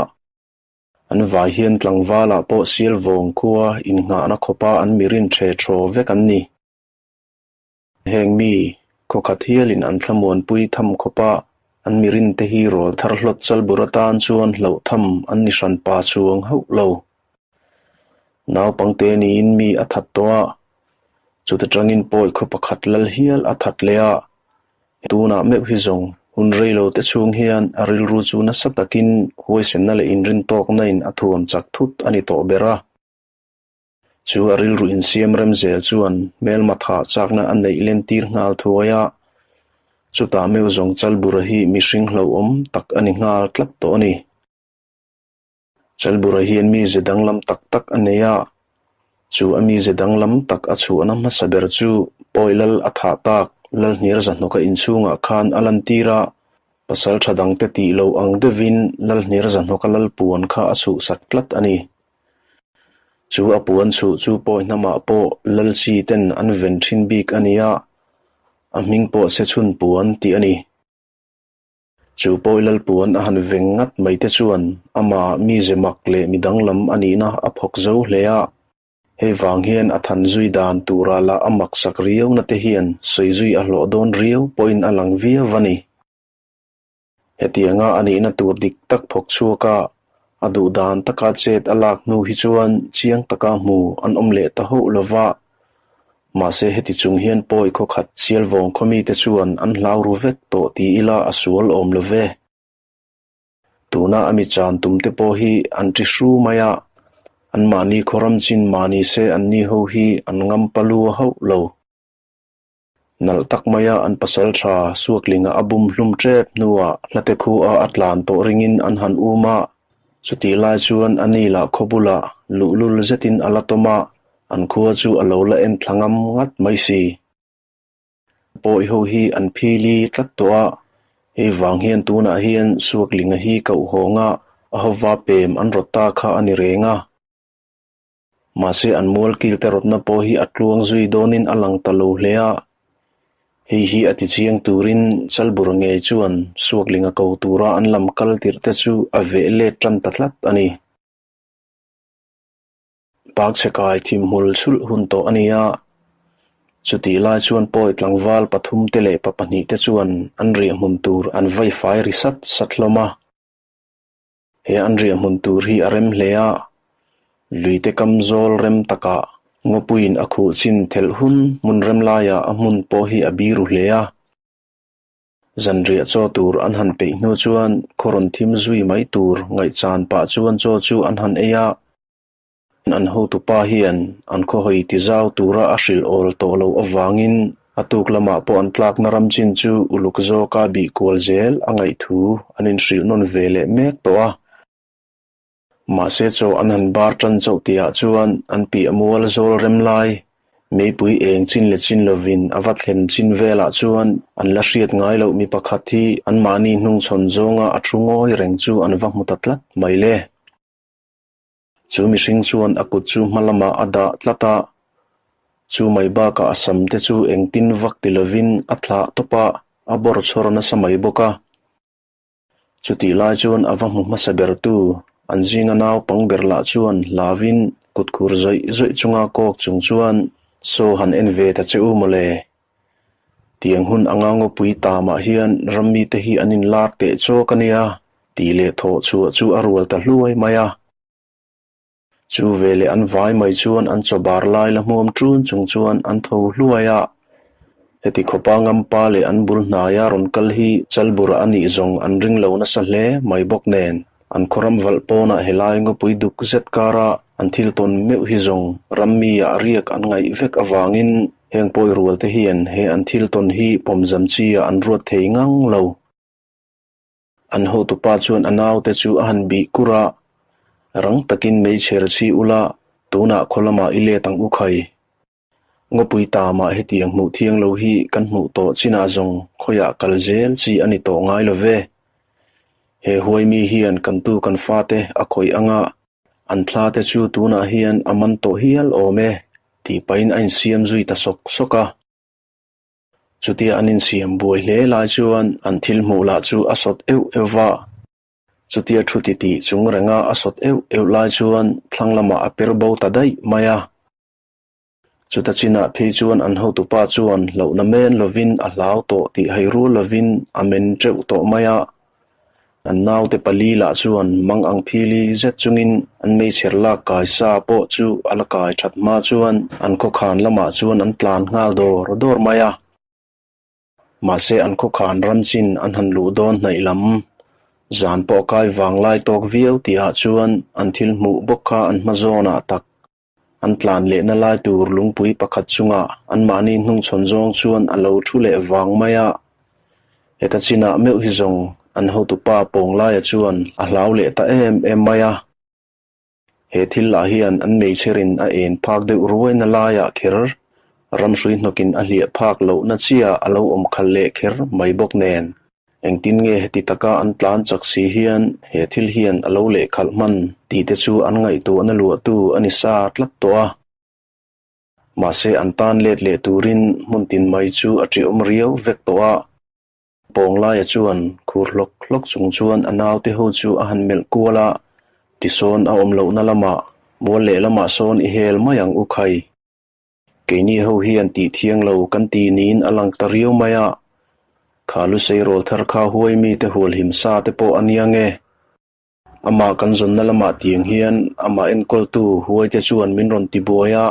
An vai hian tlangvalah pawh sial vawng khua innghahna khawpa an mirin ṭhe ṭhaw vek an ni. Heng mi khawkhat hialin an thlamuanpui tham khawpa an mirin te hi rawl thar hlawt chalbur atan chuan hlauh tham an ni hran pa chuang hauh lo. Naupangte niin mi a that tawh a, chuta tangin pawi khaw pakhat lal hial a that leh a, tunah meuh hi zawng hun reilo te chhung hian a rilru chu nasa takin huaisenna leh inrintawkna in a thuam chak thut a ni tawh ber a. Chu a rilru insiam rem zel chuan hmelma thah chakna a neih lentir nghal thuai a, chutah meuh zawng Chalbura hi mihring hlauhawm tak a ni nghal tlat tawh a ni. Chalbura hian mize danglam tak tak a nei a, chu a mize danglam tak a chhuahna hmasa ber chu Pawi Lal a thah tak Lalhniar Zahnawka inchhungah khan a lantir a, pasal tha dangte tih lo ang deuhin Lalhniar Zahnawka Lalpuan kha a chhuhsak tlat a ni. Chu a puan chhuh chu pawi hnamah pawh Lalchi ten an ven thin bik a nia, a hming pawh Sechhun puan tih a ni. Chu pawi Lalpuan a han veng ngat mai te chuan amah mize mak leh mi danglam a nihna a phawk zo hle a, hei vang hian a than zui dan turah lah a maksak riauna te hian sawi zui a hlawh dawn riau pawhin a lang viau a ni. Hetianga a nihna tur dik tak phawk chhuak a, a duh dan taka chet a lak hnu hi chuan chiang taka hmu an awm leh ta hauh lo va. Mahse heti chung hian pawi khawkhat Sialvawng khawmite chuan an hlau ru vek tawh ti ila a sual awm lo ve. Tuna a mi chan tum te pawh hi an ṭi hru mai a, anmahni khawram chin mahni se anni ho hi an ngam palu a hauh lo. Nalh tak maia an pasal tha Suaklinga a bum hlum tep hnuah hlate khua a tlan tawh ringin an han um a, chutih lai chuan a ni lah khaw bulah luhlul zetin a la tawm a, an khua chu a lo la en thla ngam ngat mai si. Pawi ho hi an phili tlat tawh a, hei vang hian tunah hian Suaklinga hi kohhawnga a hova pem an rawt ta kha a ni reng a. Mahse an mual kil te rawtna pawh hi a tluang zui dawnin a lang ta lo hle a, hei hi a tichiang turin Chalbur ngei chuan Suaklinga ko tura an lam kal tirh te chu a veh let tan ta tlat a ni. Bakchhe kai thim hmul chhulh hun tawh a ni a, chutih lai chuan pawi tlangval pathum te leh pa pahnih te chuan an riahhmun tur an vai fai ri sat sat hlawm a. He an riahhmun tur hi a rem hle a, luite kam zawl rem takah ngawpuiin a khuh chin thelh hun hmun rem laiah a hmun pawh hi a biru hle a. Zanriah chaw tur an han peih hnu chuan khaw rawn thim zui mai tur ngaihchan pah chuan chaw chu an han ei a. An hotupa hian an khawhawi ti zau tura a hrilh awl tawh loh avangin a tuk lamah pawh an tlakna ram chin chu uluk zawka bih kual zel a ngaih thu an inhrilh nawn ve leh mek tawh a. Mahse chaw an han bar tan chauh tihah chuan an piah mual zawl rem lai, meipui eng chin leh chin lovin a va thlen chin velah chuan an la hriat ngai loh mi pakhat hi anmahni hnungchhawn zawnga a thu ngawi reng chu an va hmu ta tlat mai le. Chu mihring chuan a kut chu hma lamah a dah tlat a, chu mai bakah a sam te chu engtin vak ti lovin a thlah tawp a, a bawr chhawr nasa mai bawk a. Chutih lai chuan a va hmu hmasa bertu, an zinga naupang ber lah chuan hlauvin kut khur zawih zawih chunga kawk chung chuan, Saw han en ve ta che u mawle. Tiang hun anga ngawpui tamah hian rammite hi an inlar teh chawk a nia, tih leh thawh chhuah chu a rual ta hluai mai a. Chu veleh an vai mai chuan an chaw bar lai la hmuam ṭun chung chuan an tho hluai a. Heti khawpa ngampa leh an bul hnaia rawn kal hi Chalbura a nih zawng an ring lo nasa hle mai bawk nen, an khawram valh pawnah helai ngawpui duk zet kara an thil tawn meuh hi zawng rammi ah riak an ngaih vek avangin heng pawi rual te hian he an thil tawn hi pawmzam chi ah an ruat thei ngang lo. An hotupa chuan a naute chu a han bih kur a, Rang takin meichher chhi ula, tunah khaw lamah i let ang u khai. Ngawpui tamah hetiang hmuh thiang lo hi kan hmuh tawh chinah zawng khawiah kal zel chi a ni tawh ngai lo ve. He huaimi hian kan tu kan fate a khawih anga an thla te chu tunah hian a man tawh hial awm e, tih pahin a insiam zui ta sawk sawk a. Chutia an insiam buai hle lai chuan an thil hmuh lah chu a sawt euh euh va. Chutia thu titih chung renga a sawt euh euh lai chuan thlang lamah a per bo ta daih mai a. Chuta chinah phei chuan an hotupa chuan hlauhna men lovin a hlau tawh tih hai rual lovin a men teuh tawh mai a. An naute pali lah chuan mang ang phili zet chungin an meichher lak kai sa pawh chu a la kai that hma chuan an khawkhan lamah chuan an tlan nghal dawr dawr mai a. Mahse an khawkhan ram chin an han luh dawn hnaih lam zan pawh kai vang lai tawk viau tihah chuan an thil hmuh bawk kha an hma zawnah tak An tlan lehna lai tur lungpui pakhat chungah anmahni hnungchhawn zawng chuan a lo thu leh vang mai a. Heta chinah meuh hi zawng an hotupa Pawnglaia chuan a hlau leh ta em em mai a. He thil lah hian an meichherin a en phak deuh ruaina laiah kher ramhrui hnawkin a hliah phak lohna chiah a lo awm khalh leh kher mai bawk nen. Engtin nge heti taka an tlan chak si hian he thil hian a lo lehkhalh hman tih te chu an ngaihtuahna luahtu a ni sa tlat tawh a. Mahse an tan let leh turin hmun tin mai chu a ṭiawm riau vek tawh a. Pawnglaia chuan khur hlawk hlawk chung chuan a naute ho chu a han melh kual a, tisawn a awm lohna lamah mual lehlamah sawn i hel mai ang u khai. Keini ho hian tih thiang lo kan ti niin a lang ta riau mai a, kha lusei rawl thar kha huai mite hual him sa te pawh a nia nge? Amah kan zawnna lamah tiang hian amah enkawltu huai te chuan min rawn ti buai a,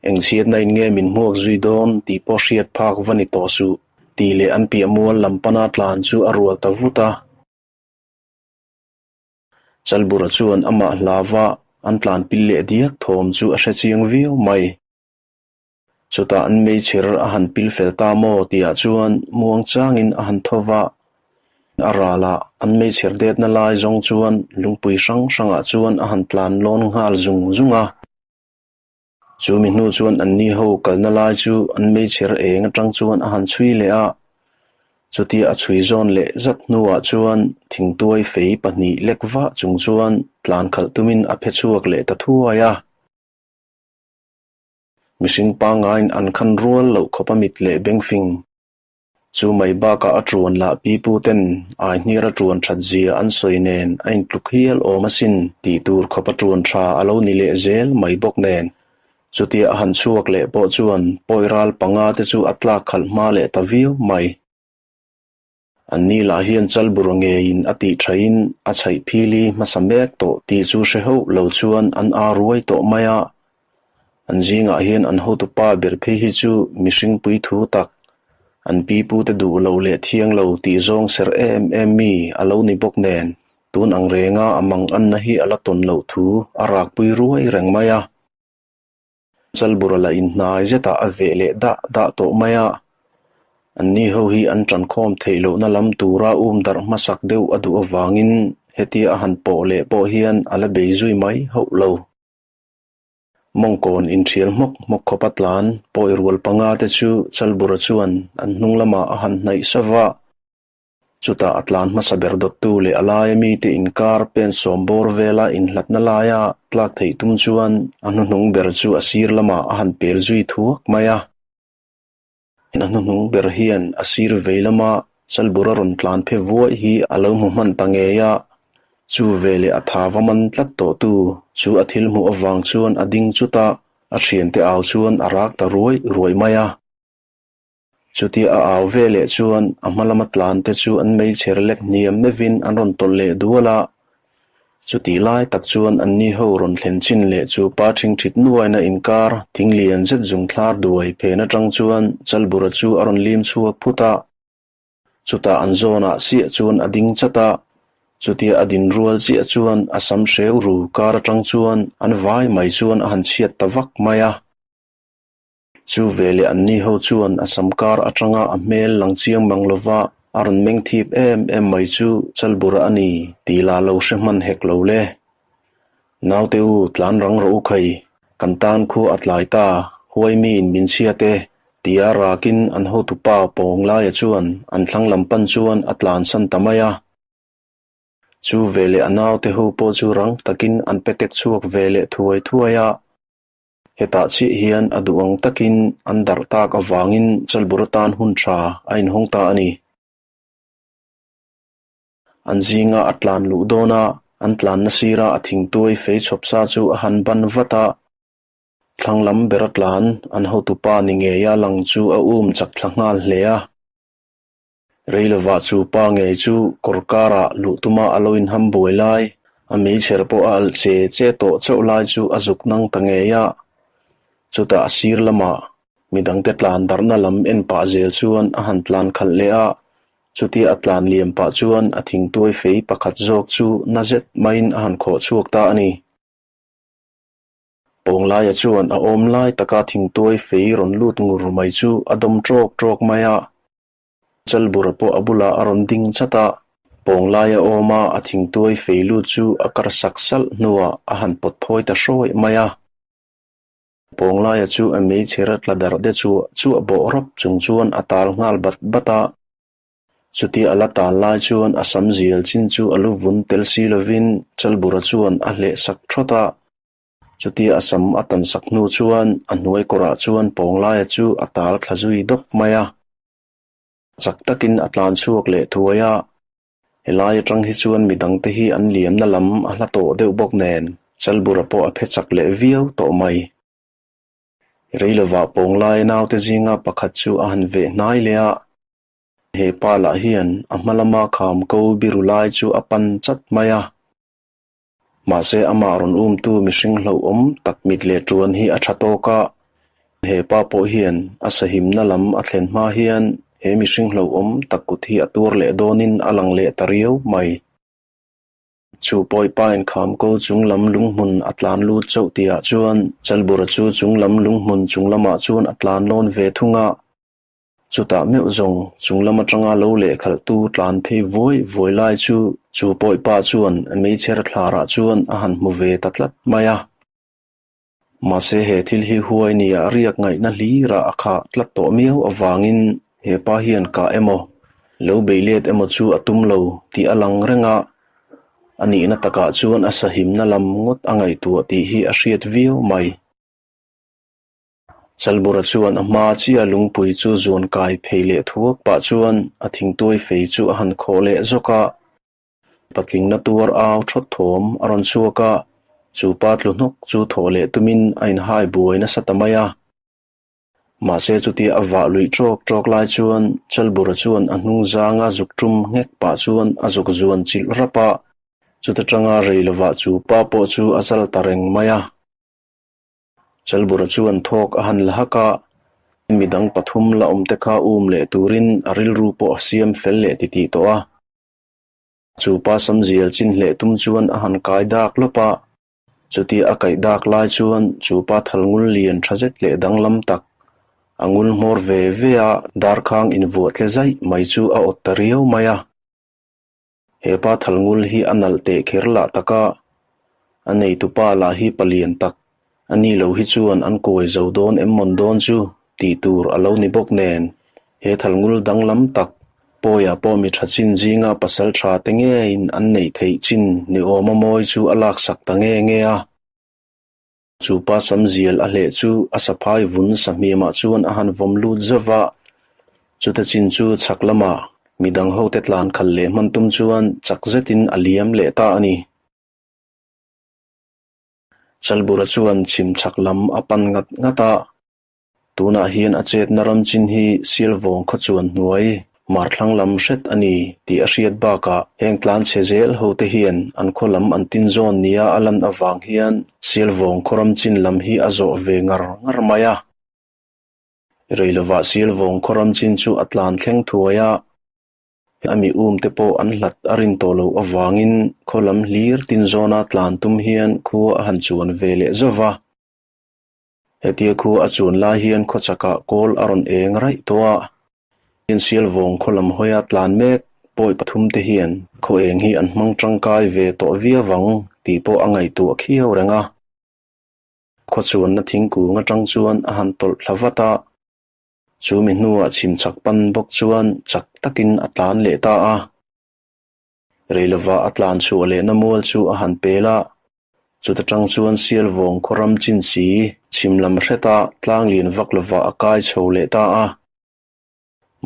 eng chhiatna in nge min hmuak zui dawn tih pawh hriat phak va ni tawh suh tih leh an piah mual lam pana tlan chu a rual ta vut a. Chalbura chuan amah hlava an tlan pil leh diak thawm chu a hre chiang viau mai. Chutah an meichher a han pil fel ta maw tihah chuan muang changin a han tho va. A ralah an meichher detna lai zawng chuan lungpui hrang hrangah chuan a han tlan lawn nghal zung zung a. Chu mi hnu chuan anni ho kalna lai chu an meichher eng atang chuan a han chhui leh a, chutia a chhui zawn leh zat hnuah chuan thingtuai fei pahnih lek vah chung chuan tlan khalh tumin a phe chhuak leh ta thuai a. Mihring pangaiin an khan rual loh khawp a mit leh bengfing. Chu mai bakah a ṭuan lah pipu ten ai hniar a ṭuan ṭhat zia an sawi nen a intluk hial awm asin tih tur khawp a ṭuan ṭha a lo ni leh zel mai bawk nen. Chutia a han chhuak leh pawh chuan pawi ral panga te chu a tlak khalh hma leh ta viau mai. Anni lah hian Chalbura ngeiin a tih ṭhain a chhaih phili hmasa mek tawh tih chu hre hauh lo chuan an aa ruai tawh mai a. An zingah hian an hotupa ber phei hi chu mihring pui thu tak, an pipute duh lo leh thiang lo tih zawng serh em em mi a lo ni bawk nen, tun ang renga a mang anna hi a la tawn loh thu a rakpui ruai reng mai a. Chalbura la inhnai zetah a veh leh dah dah tawh mai a, anni ho hi an ṭankhawm theih lohna lam tura um darh hmasak deuh a duh avangin hetia a han pawh leh pawh hian a la bei zui mai hauh lo. Mawngkawn inṭhial hmawk hmawk khawp a tlan pawi rual panga te chu Chalbura chuan an hnung lamah a han hnaih sa va. Chutah a tlan hmasa ber dawttu leh a laia mite inkar pen sawm bawr vela inhlatna laia tlak theih tum chuan a hnuhnung ber chu a sir lamah a han pel zui thuak mai a. A hnuhnung ber hian a sir vei lama Chalbura rawn tlan phe vuai hi a lo hmu hman ta ngei a, chu veleh a tha va man tlat tawhtu chu a thil hmuh avang chuan a ding chut a, a thiante au chuan a rak ta ruai ruai mai a. Chutia a au ve leh chuan a hma lama tlan te chu an meichher lek hniam meuhin an rawn tawlh leh dual a. Chutih lai tak chuan anni ho rawn thlen chin leh chu pa ṭhingṭhit nuaina inkar thing lian zet zung thlar duai phen aṭang chuan Chalbura chu a rawn lim chhuak phut a. Chutah an zawnah siah chuan a ding chat a, chutia a din rual chiah chuan a sam hreu ru kar aṭang chuan an vai mai chuan a han chhiat ta vak mai a. Chu veleh anni ho chuan a sam kar atanga a hmel lang chiang mang lova a rawn meng thip em em mai chu Chalbura a ni tih lah lo hre hman hek lo le. Naute u tlan rang rawh u khai, kan tan khua a tlai ta, huai miin min chhiat e, tia rakin an hotupa Pawnglaia chuan an thlang lam pan chuan a tlansan ta mai a. Chu veleh a naute ho pawh chu rang takin an petek chhuak ve leh thuai thuai a. Hetah chiah hian a duh ang takin an darh tak avangin Chalbur atan hun tha a inhawng ta a ni. An zinga a tlan luh dawn a, an tlanna sira a thingtuai fei chhawp sa chu a han ban vat a. Thlang lam bera tlan an hotupa ni ngeia lang chu a um chak thla nghal hle a. Reilovah chu pa ngei chu kawr karah luh tuma a lo inham buai lai, a meichher pawh a alh che che tawh chauh lai chu a zuk nang ta ngei a. Chutah a sir lamah midangte tlan darhna lam en pah zel chuan a han tlan khalh leh a, chutia a tlan liam pah chuan a thingtuai fei pakhat zawk chu na zet maiin a han khawh chhuak ta a ni. Pawnglaia chuan a awm lai taka thingtuai fei rawn lut ngur mai chu a dawm ṭawk ṭawk mai a. Chalbura pawh a bulah a rawn ding chat a, Pawnglaia awma a thingtuai fei lut chu a kar sak salh hnuah a han pawt phawi ta hrawih mai a. Pawnglaia chu a meichher a tla darh te chu chuah bawh rawp chung chuan a tal nghal bat bat a. Chutia a la tal lai chuan a sam zial chin chu a lu vun tel si lovin Chalbura chuan a hleh sak thawt a. Chutia a sam a tan sak hnu chuan a hnuai kawrah chuan Pawnglaia chu a tal thla zui dawk mai a. Chak takin a tlan chhuak leh thuai a, helai atang hi chuan midangte hi an liamna lam a hla tawh deuh bawk nen Chalbura pawh a phe chak leh viau tawh mai. Reilovah Pawnglaia naute zinga pakhat chu a han veh hnai leh a, he pa lah hian a hma lama kham ko biru lai chu a pan chat mai a. Mahse, amah rawn umtu mihring hlauhawm tak mit leh ṭuan hi a ṭha tawk a. He pa pawh hian a sahimna lam a thlen hma hian he mihring hlauhawm tak kut hi a tuar leh dawnin a lang leh ta riau mai. Chu pawipa inkham ko chung lam lunghmun a tlan lut chauh tihah chuan Chalbura chu chung lam lunghmun chung lamah chuan a tlan lawn ve thung a. Chutah meuh zawng chung lam atanga lo lehkhalhtu tlan phei vuai vuai lai chu chu pawipa chuan a meichher thlarah chuan a han hmu ve ta tlat mai a. Mahse he thil hi huai nia riak ngaihna hlirah a khah tlat tawh miau avangin he pa hian kah emaw, lo bei let emaw chu a tum lo tih a lang reng a, a nihna takah chuan a sahimna lam ngawt a ngaihtuah tih hi a hriat viau mai. Chalbura chuan a hma chiah lungpui chu zuan kai phei leh thuak pah chuan a thingtuai fei chu a han khawh leh zawk a. Patlingna tuar au thawt thawm a rawn chhuak a, chu pa tlu hnawk chu thawh leh tumin a inhai buai nasa ta mai a. Mahse chutia a vah luih ṭawk ṭawk lai chuan Chalbura chuan a hnung zanga zuk tum nghek pah chuan a zuk zuan chilh rap a, chuta tanga rei lovah chu pa pawh chu a zal ta reng mai a. Chalbura chuan thawk a han la hak a, midang pathum la awm te kha um leh turin a rilru pawh a siam fel leh titih tawh a. Chu pa samzial chin hleh tum chuan a han kai dak lawp a, chutia a kaih dak lai chuan chu pa thal ngul lian tha zet leh danglam tak, a ngul hmawr ve ve a darkhang invuah tle zaih mai chu a awt ta riau mai a. He pa thal ngul hi a nalh teh kher lah tak a, a neitupa lah hi palian tak, a ni lo hi chuan an kawi zo dawn em mawn dawn chu tih tur a lo ni bawk nen, he thal ngul danglam tak Pawia pawh mi tha chin zinga pasal tha te ngeiin an neih theih chin ni awma mawi chu a laksak ta nge nge a. Chu pa samzial a hleh chu a saphai vun sahmiamah chuan a han vawm lut zauh va, chuta chin chu chhak lamah midang hote tlan khalh leh hman tum chuan chak zetin a liam leh ta a ni. Chalbura chuan chhim chhak lam a pan ngat ngat a. Tunah hian a chetna ram chin hi Sialvawng khaw chuan hnuai marthlang lam hret a ni tih a hriat bakah heng tlan chhe zel hote hian an khaw lam an tin zawn nia a lan avang hian Sialvawng khaw ram chin lam hi a zawh ve ngar ngar mai a. Reilovah Sialvawng khaw ram chin chu a tlan thleng thuai a, a mi um te pawh an hlat a rin tawh loh avangin khaw lam hlir tin zawna tlan tum hian khua a han chuan ve leh zauh va. Hetia khu a chuan lai hian khawchakah kawl a rawn eng raih tawh a, Insialvawng khaw lam hawia tlan mek pawi pathum te hian khaw eng hi an hmang tangkai ve tawh viau ang tih pawh a ngaihtuah khiau reng a. Khaw chuanna thingkung atang chuan a han tawlh thla vat a, chu mi hnuah chhim chak pan bawk chuan chak takin a tlan leh ta a. Reilovah a tlan chhuah lehna mual chu a han pel a, chuta tang chuan Sialvawng khaw ram chin si Chhim lam hreta tlang lian vak lovah a kai chho leh ta a.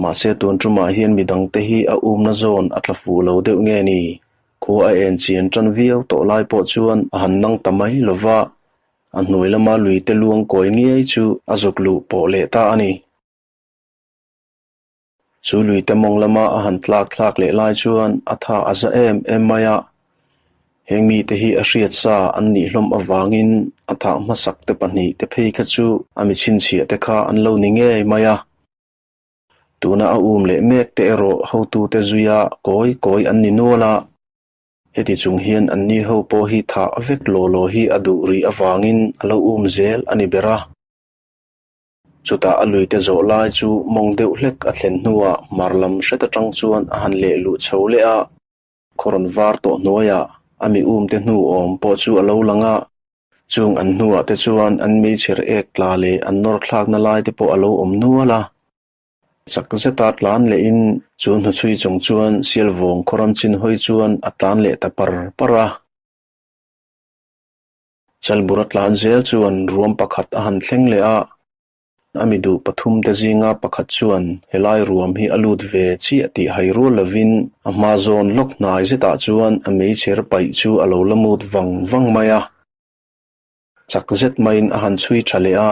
Mahse tun tumah hian midangte hi a umna zawn a tla fuh lo deuh nge ni? Khua a en chian tan viau tawh lai pawh chuan a han nang ta mai lova, a hnuai lama luite luang kawi ngiai chu a zuk luh pawh leh ta a ni. Chu luite mawng lama a han tlak thlak leh lai chuan a tha a za em em mai a. Heng mite hi a hriat sa an nih hlawm avangin a thah hmasak te pahnih te phei kha chu a mi chhinchhiah te kha an lo ni ngei mai a. Tuna a um leh mek te erawh hotute zuia kawi kawi an ni nual a. Heti chung hian anni ho pawh hi thah vek law law hi a duh rih avangin a lo um zel a ni ber a. Chutah a luite zawh lai chu mawng deuh hlek a thlen hnuah hmar lam hret atang chuan a han leh luh chho leh a. Khaw rawn var tawh hnuaiah a mi umte hnu awm pawh chu a lo lang a. Chung an hnuah te chuan an meichher ek tla leh an nawr thlakna lai te pawh a lo awm nual a. Chak zeta tlan lehin chu hnuchhui chung chuan Sialvawng khaw ram chin hawi chuan a tlan leh ta par par a. Chalbura tlan zel chuan ruam pakhat a han thleng leh a. A mi duh pathum te zinga pakhat chuan helai ruam hi a lut ve chiah tih hai rual lovin a hma zawn lawk hnai zetah chuan a meichher paih chu a lo la mut vang vang mai a. Chak zet maiin a han chhui tha leh a,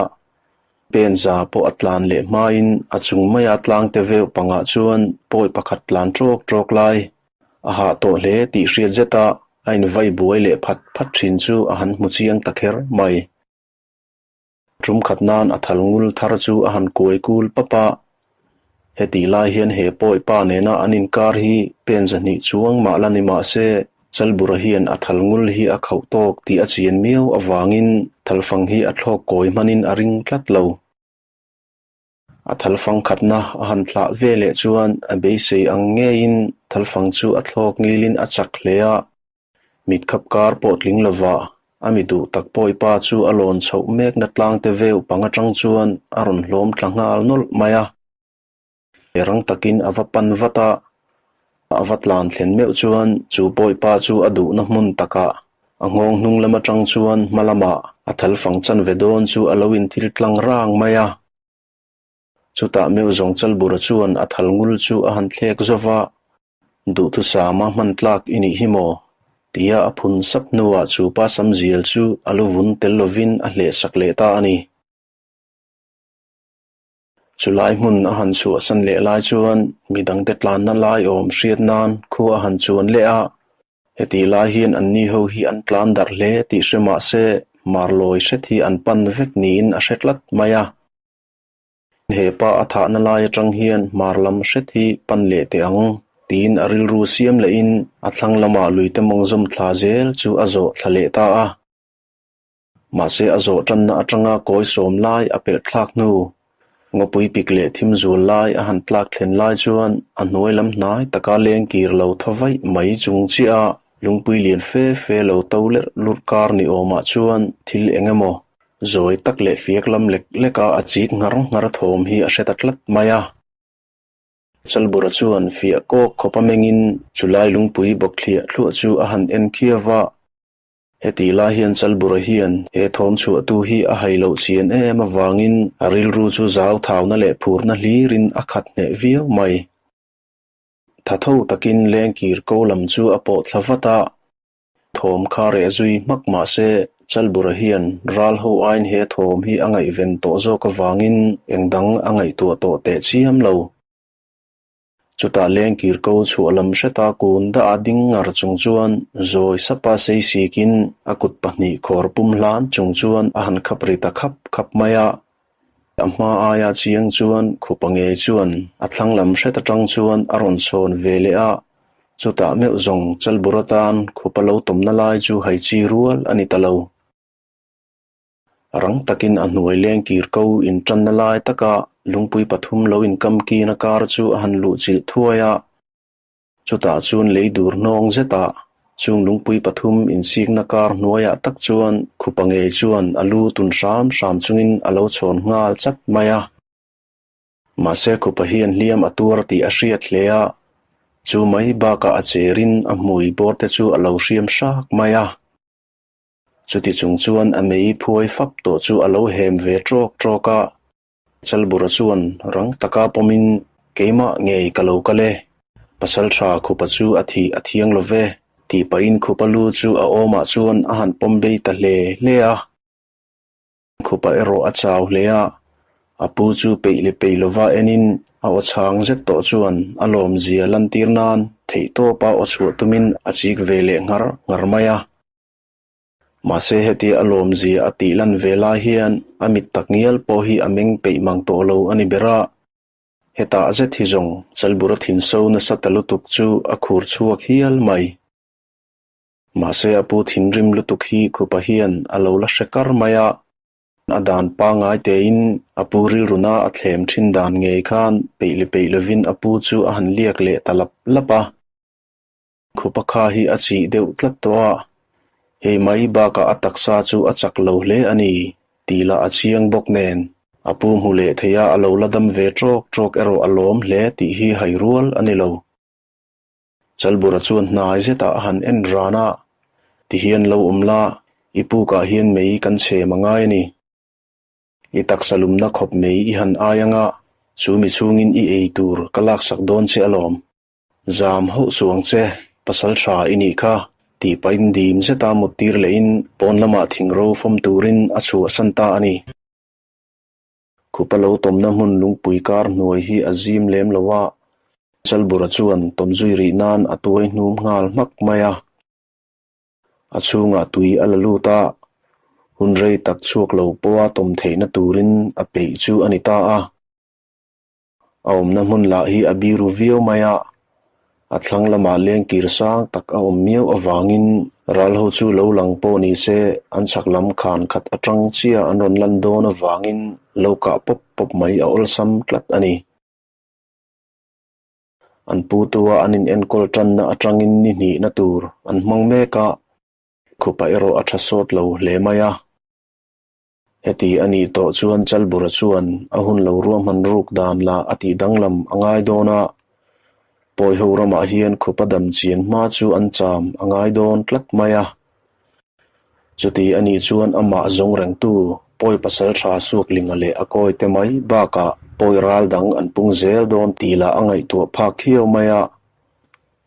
pen za pawh a tlan leh hmain a chung maia tlangte veuh pangah chuan pawi pakhat tlan tawk tawk lai a hah tawh hle tih hriat zeta a invai buai leh phat phat thin chu a han hmu chiang ta kher mai. Tum khat nan a thal ngul thar chu a han kuai kul pap a. Hetih lai hian he pawi pa nena an inkar hi pen zahnih chuang mah la ni mah se, Chalbura hian a thal ngul hi a khauh tawk tih a chian miau avangin thalfang hi a thlawk kawi hmanin a ring tlat lo. A thalfang khatna a han thlah ve leh chuan a beisei ang ngeiin thalfang chu a thlawk ngilin a chak hle a. Mitkhap kar pawh tling lova a mi duh tak pawipa chu a lawn chhoh mekna tlangte veu pang atang chuan a rawn hlawm thla nghal nawlh mai a. Rang takin a va pan vat a, a va tlan thlen meuh chuan chu pawipa chu a duhna hmun takah a nghawng hnung lam atang chuan hma lamah a thalfang chanve dawn chu a lo inthil tlang rang mai a. Chutah meuh zawng Chalbura chuan a thal ngul chu a han thlek zo va, Duhthusama hman tlak i nih hi maw? tia a phun sap hnuah chu pa Samzial chu a lu vun tel lovin a hlehsak leh ta a ni. Chulai hmun a han chhuahsan leh lai chuan midangte tlanna lai awm hriat nan khua a han chuan leh a, hetih lai hian anni ho hi an tlan darh hle tih hre mah se marlawi hret hi an pan vek niin a hre tlat mai a. He pa a thahna lai atang hian hmar lam hret hi pan leh teh ang tiin a rilru siam lehin a thlang lamah luite mawng zawm thla zel chu a zawh thla leh ta a. Mahse a zawh tanna atanga kawi sawm lai a pelh thlak hnu, ngawpui pik leh thim zual lai a han tlak thlen lai chuan a hnuai lam hnai taka leng kir lo tha vaih mai chung chiah a lungpui lian fe fe lo to lerh lurh kar ni awmah chuan thil eng emaw Zawi tak leh fiak lam lek leka a chik nghar nghar thawm hi a hre ta tlat mai a. Chalbura chuan fiah kawk khawp a mengin chulai lungpui bawk thliah thluah chu a han en khiau va. Hetih lai hian Chalbura hian he thawm chhuahtu hi a hai loh chian em avangin a rilru chu zau thauna leh phurna hlirin a khat hneh viau mai. Tha tho takin lengkir ko lam chu a pawh thla vat a. Thawm kha reh zui hmak mah se, Chalbura hian ral ho aiin he thawm hi a ngaihven tawh zawk avangin eng dang a ngaihtuah tawh teh chiam lo. Chutah lengkir ko chhuah lam hreta kun dah a ding ngar chung chuan zawi sapa sei sikin a kut pahnih khawr pum hlan chung chuan a han khap ri ta khap khap mai a. A hma aia chiang chuan khupa ngei chuan a thlang lam hret atang chuan a rawn chhawn ve leh a, chutah meuh zawng Chalbur atan khupa lo tawmna lai chu hai chi rual a ni ta lo. Rang takin a hnuai leng kir ko intanna lai taka lungpui pathum lo inkam kina kar chu a han luh chilh thuai a. Chutah chuan lei dur hnawng zetah chung lungpui pathum insikna kar hnuaiah tak chuan khupa ngei chuan a lu tun hram hram chungin a lo chhawn nghal chat mai a. Mahse khupa hian hliam a tuar tih a hriat hle a, chu mai bakah a cherin a hmui bawr te chu a lo hriam hrak mai a. Chuti chung chuan a mei phuai fap tawh chu a lo hem ve ṭawk ṭawk a. Chalbura chuan rang taka pawmin, Keimah ngei ka lo kal e. Pasalṭha Khupa chu a thih a thiang lo ve, tih pahin Khupa lu chu a awmah chuan a han pawm bei ta hle hle a. Khupa erawh a chau hle a, a pu chu peih leh peih lova enin a aw chhang zet tawh chuan a lawmzia lantir nan theihtawpa aw chhuah tumin a chik ve leh nghar nghar mai a. Mahse hetia a lawmzia a tih lan ve lai hian a mit tak ngial pawh hi a meng peih mang tawh lo a ni ber a. Hetah zet hi zawng Chalbura thinso nasa ta lutuk chu a khur chhuak hial mai. Mahse a pu thinrim lutuk hi Khupa hian a lo la hre kar mai a, a dan pangngai tein a pu rilruna a thlem thin dan ngei khan peih leh peih lovin a pu chu a han liak leh ta lap lap a. Khupa kha hi a chih deuh tlat tawh a, hei mai bakah a taksa chu a chak lo hle a ni tih lah a chiang bawk nen a pu hmu leh thei a, a lo la dam ve ṭawk ṭawk erawh a lawm hle tih hi hai rual a ni lo. Chalbura chuan hnai zetah a han en ran a, Tihian lo awm la, i pukah hian mei kan chhem a ngai a ni. I taksa lumna khawp mei i han ai anga, chu mi chhungin i ei tur ka laksak dawn che alawm. Zam hauh suh ang che, pasal tha i nih kha, tih pahin dim zeta muttir lehin pawn lamah thingro fawm turin a chhuahsan ta a ni. Khupa lo tawmna hmun lungpui kar hnuai hi a zim lem lo a, Chalbura chuan tawm zui rih nan a tuai hnum nghal hmak mai a. A chhungah tui a la lut a, hun rei tak chhuak lo pawha tawm theihna turin a peih chu a ni ta a. A awmna hmun lah hi a biru viau mai a, a thlang lamah lengkir sang tak a awm miau avangin ral ho chu lo lang pawh ni se an chhak lam khan khat atang chiah an rawn lan dawn avangin lo kah pawp pawp mai a awlsam tlat a ni. An putua an inenkawl tanna atangin ni hnihna tur an hmang mek a, khupa erawh a tha sawt lo hle mai a. Heti a nih tawh chuan Chalbura chuan a hun lo ruahman ruk dan lah a tih danglam a ngai dawn a, Pawiho ramah hian khupa dam chian hma chu an cham a ngai dawn tlat mai a. Chuti a nih chuan amah zawng rengtu Pawi pasal tha Suaklinga leh a kawi te mai bakah Pawi ral dang an pung zel dawn tih lah a ngaihtuah phak khiau mai a.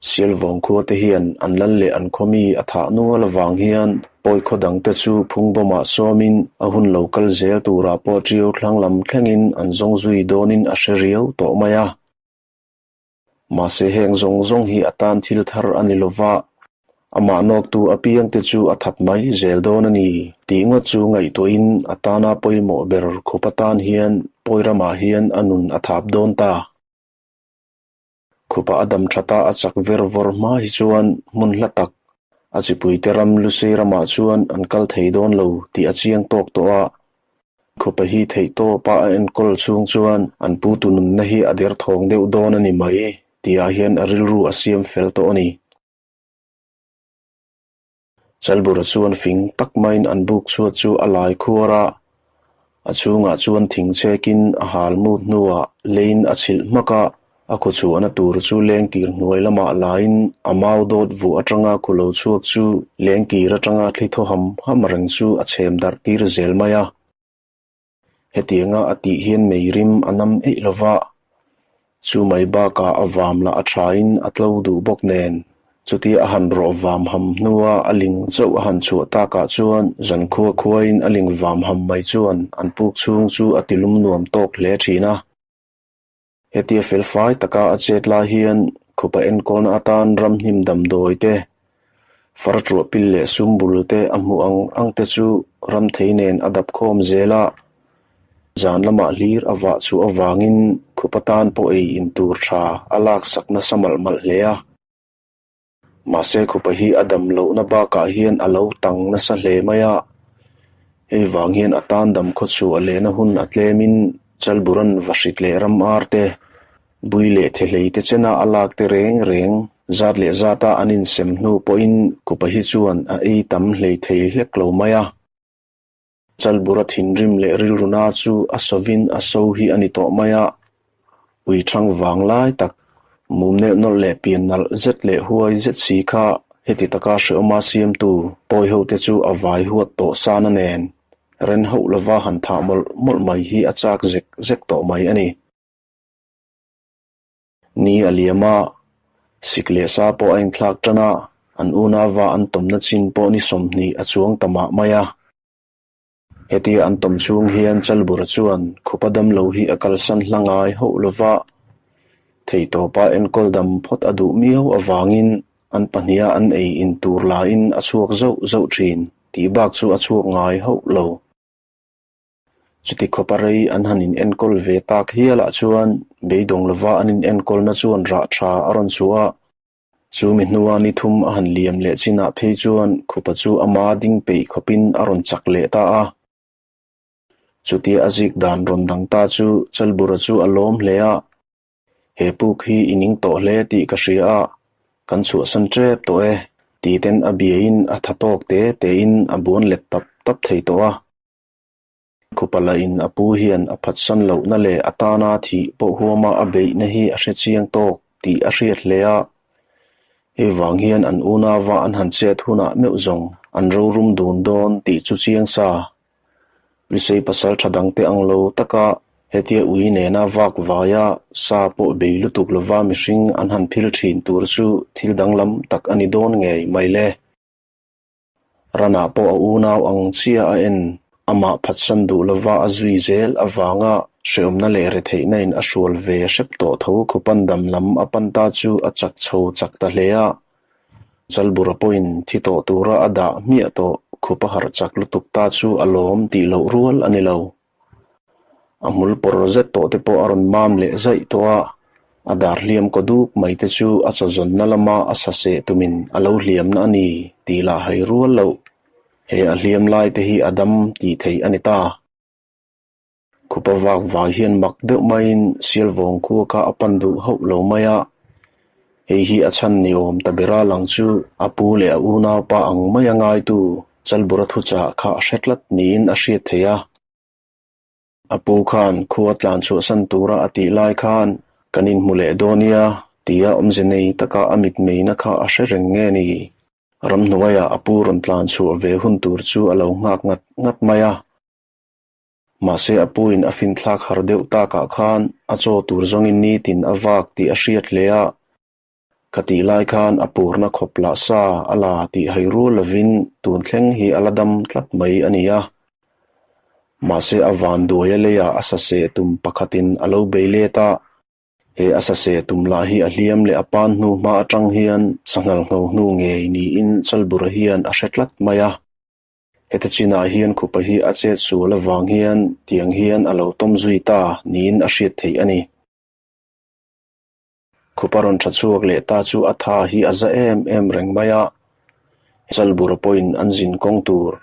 Sialvawng khua te hian an lal leh an khaw mi a thah nual avang hian pawi khaw dang te chu phungbawmah sawmin a hun lo kal zel turah pawh ṭiau thlang lam thlengin an zawng zui dawnin a hre riau tawh mai a. Mahse heng zawng zawng hi a tan thil thar a ni lova, amah nawktu apiang te chu a that mai zel dawn a ni tih ngawt chu ngaihtuahin a tana pawimawh ber khup atan hian pawi ramah hian a nun a thap dawn ta. Khupa a dam that a, a chak ver vawr hma hi chuan hmun hla tak, a chipuite ram Lusei ramah chuan an kal thei dawn lo tih a chiang tawk tawh a. Khupa hi theih tawpa a enkawl chhung chuan an putu nunna hi a derthawng deuh dawn a ni mai tihah hian a rilru a siam fel tawh a ni. Chalbura chuan fing tak maiin an buk chhuat chu a lai khuar a, a chhungah chuan thing chhekin a hal mut hnuah leiin a chhilh hmak a, a khaw chhuahna tur chu lengkir hnuai lamah laiin a mau dawt vuah atanga khu lo chhuak chu lengkir atanga thli thaw ham ham reng chu a chhem darh tir zel mai a. Hetianga a tih hian mei rim a nam eih lo va, chu mai bakah a vam lah a thain a tlo duh bawk nen, chutia a han rawh vam ham hnua a ling chauh a han chhuah takah chuan zankhua khuain a ling vam ham mai chuan an puk chhung chu a tilum nuam tawk hle thin a. Hetia felfai taka a chet lai hian khupa enkawlna atan ramhnim damdawi te, far ṭuah pil leh sum bul te a hmuh ang ang te chu ramthei nen a dap khawm zel a. Zan lamah hlir a vah chhuah avangin khupa tan pawh ei in tur ṭha a laksak nasa malh malh hle a. Mahse khupa hi a dam lohna bakah hian a lo tang nasa hle mai a, hei vang hian a tan dam khaw chhuah lehna hun a tlemin Chalburan vahrit leh ram ar te, bui leh thehlei te chena a lak te reng reng zat leh zata an insem hnu pawhin khupa hi chuan a ei tam hlei thei hlek lo mai a. Chalbura thinrim leh rilruna chu a sawin a so hi a ni tawh mai a, ui thang vang lai tak, mum nelh nawlh leh pian nalh zet leh huai zet si kha Heti taka hrehawma siamtu pawi hote chu a vai huat tawh sana nen ren hauh lova han thah mawlh mawlh mai hi a chak zek zek tawh mai a ni. Ni a liam a, sik leh sa pawh a inthlak tan a, an unauva an tawmna chin pawh ni 20 a chuang ta mah mai a. Hetia an tawm chhung hian Chalbura chuan khupa damlo hi a kalsan hla ngai hauh lova, theitawpa enkawl dam phawt a duh miau avangin an pahniha an ei in tur laiin a chhuak zauh zauh thin tih bak chu a chhuak ngai hauh lo. Chuti khawpa rei an han in enkawl ve tak hialah chuan beidawng lova an in enkawlna chuan rah tha a rawn chhuah a. Chu mi hnua ni thum a han liam leh chinah phei chuan khupa chu ama ding peih khawpin a rawn chak leh ta a. Chutia a zik dan rawn dang ta chu Chalbura chu a lawm hle a. He puk hi i ning tawh hle tih ka hria a, kan chhuahsan tep tawh e, ti ten a biain a tha tawk te tein a buan let tap tap thei tawh a. Khupa lahin a pu hian a phatsan lohna leh a tana thih pawh huama a beihna hi a hre chiang tawk tih a hriat hle a. Hei vang hian an unauva an han chet hunah meuh zawng an rorum dun dawn tih chu chiang sa. Lusei pasal tha dangte ang lo taka hetia ui nena vak vaia sa pawh bei lutuk lova mihring an han phil thin tur chu thil danglam tak a ni dawn ngei mai le. Ranah pawh a unau ang chiah a en, amah phatsan duh lova a zui zel avanga hrehawmna leh retheihna in a hrual ve hrep tawh tho khupan dam lam a pan ta chu a chak chho chak ta hle a. Chalbura pawhin thi tawh tura a dah hmiah tawh khup a harh chak lutuk ta chu a lawm tih loh rual a ni lo. A hmul pawr zet tawh te pawh a rawn mam leh zaih tawh a, a dar hliam kaw duk mai te chu a chawzawnna lama a sa seh tumin a lo hliamna a ni tih lah hai rual loh. He a hliam lai te hi a dam tih theih a ni ta. Khupa vak vai hian mak deuh maiin Sialvawng khua kha a pan duh hauh lo mai a. Hei hi a chhan ni awm ta bera lang chu a pu leh a unaupa ang mai a ngaitu Chalbura thuchah kha a hre tlat niin a hriat theih a. A pu khan khua tlan chhuahsan tura a tih lai khan kan inhmu leh dawn nia tia awmze nei taka a mitmeina kha a hre reng nge ni? Ramhnuaiah a pu rawn tlan chhuah ve hun tur chu a lo nghak ngat ngat mai a. Mahse a puin a finthlak har deuh takah khan a chaw tur zawngin nitin a vak tih a hriat hle a. Khatih lai khan a purna khawp lah sa a la tih hai rual lovin tun thleng hi a la dam tlat mai a ni a. Mahse a van duai a leiah a saseh tum pakhatin a lo bei let a. He a saseh tum lah hi a hliam leh a pan hnu hma atang hian sanghal ngho hnu ngei niin Chalbura hian a hre tlat mai a. Heta chinah hian khupa hi a chet sual avang hian tiang hian a lo tawm zui ta niin a hriat theih a ni. Khupa rawn tha chhuak leh ta chu a tha hi a za em em reng mai a. Chalbura pawhin an zin kawng tur,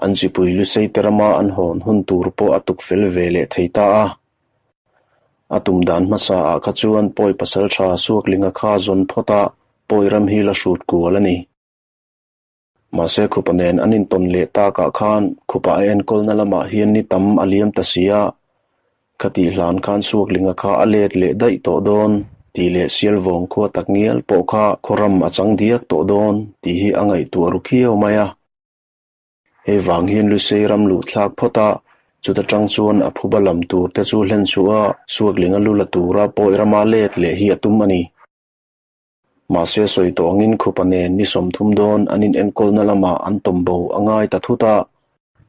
an chipui lusei te rama an hawn hun tur pawh a tuk fel ve leh thei ta a. A tum dan hmasa ah kha chuan pawi pasal tha Suaklinga kha zawn phawt a, pawi ram hi la hrut kual a ni. Mahse khupa nen an intawn leh takah khan khupa a enkawlna lamah hian ni tam a liam ta si a, khatih hlan khan Suaklinga kha a let leh daih tawh dawn tih leh Sialvawng khua tak ngial pawh kha khawram a chang diak tawh dawn tih hi a ngaihtuah ru khiau mai a. Hei vang hian Lusei ram luh thlak phawt a, chuta tang chuan a phuba lam tur te chu hlen chhuah a, Suaklinga lu la tura pawi rama let leh hi a tum a ni. Mahse sawi tawh angin khupa nen ni 30 dawn an inenkawlna lamah an tawm bo a ngai ta thut a.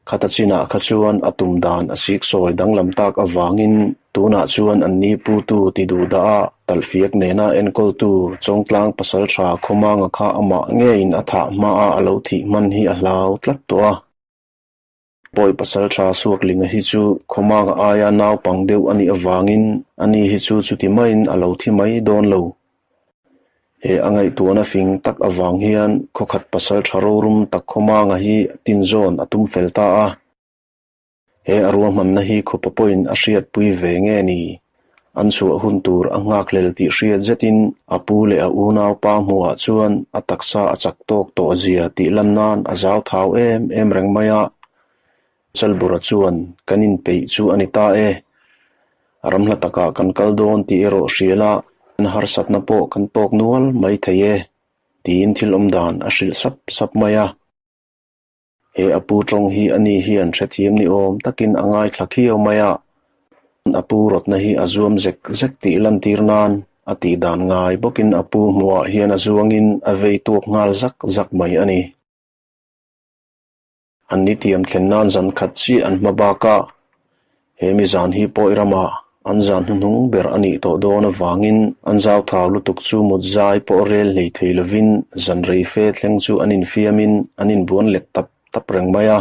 Khata chinah kha chuan a tum dan a sik sawi danglam tak avangin tunah chuan an ni putu ti duh dah a, talhfiak nena enkawltu Chawngtlang pasaltha Khawmanga kha amah ngeiin a thah hmaah a lo thih hman hi a hlau tlat tawh a. Pawi pasaltha Suaklinga hi chu Khawmanga aia naupang deuh a nih avangin ani hi chu chuti maiin a lo thi mai dawn lo. He a ngaihtuahna fing tak avang hian khawkhat pasaltha rorum tak Khawmanga hi tinzawn a tum fel ta a. He a ruahmanna hi khupa pawhin a hriatpui ve nge ni? An chhuah hun tur a nghakhlel tih hriat zetin a pu leh a unaupa hmuhah chuan a taksa a chak tawk tawh zia tih lan nan a zau thau em em reng mai a. Chalbura chuan kan inpeih chu a ni ta e. Ramhla takah kan kal dawn tih erawh hria la, harsatna pawh kan tawk nual mai thei e. Tiin thil awm dan a hrilh sap sap mai a. He a pu tawng hi a ni hian hrethiam ni awm takin a ngaithla khiau mai a. A pu rawtna hi a zuam zek zek tih lantir nan a tih dan ngai bawkin a pu hmuhah hian a zuangin a vei tuak nghal zak zak mai a ni. An ni tiam thlen nan zan khat chiah an hma bak a, he mi zan hi pawi ramah an zan hnuhnung ber a nih tawh dawn avangin an zau thau lutuk chu mut zai pawh rel hlei thei lovin zan rei fe thleng chu an infiamin an inbuan let tap tap reng mai a.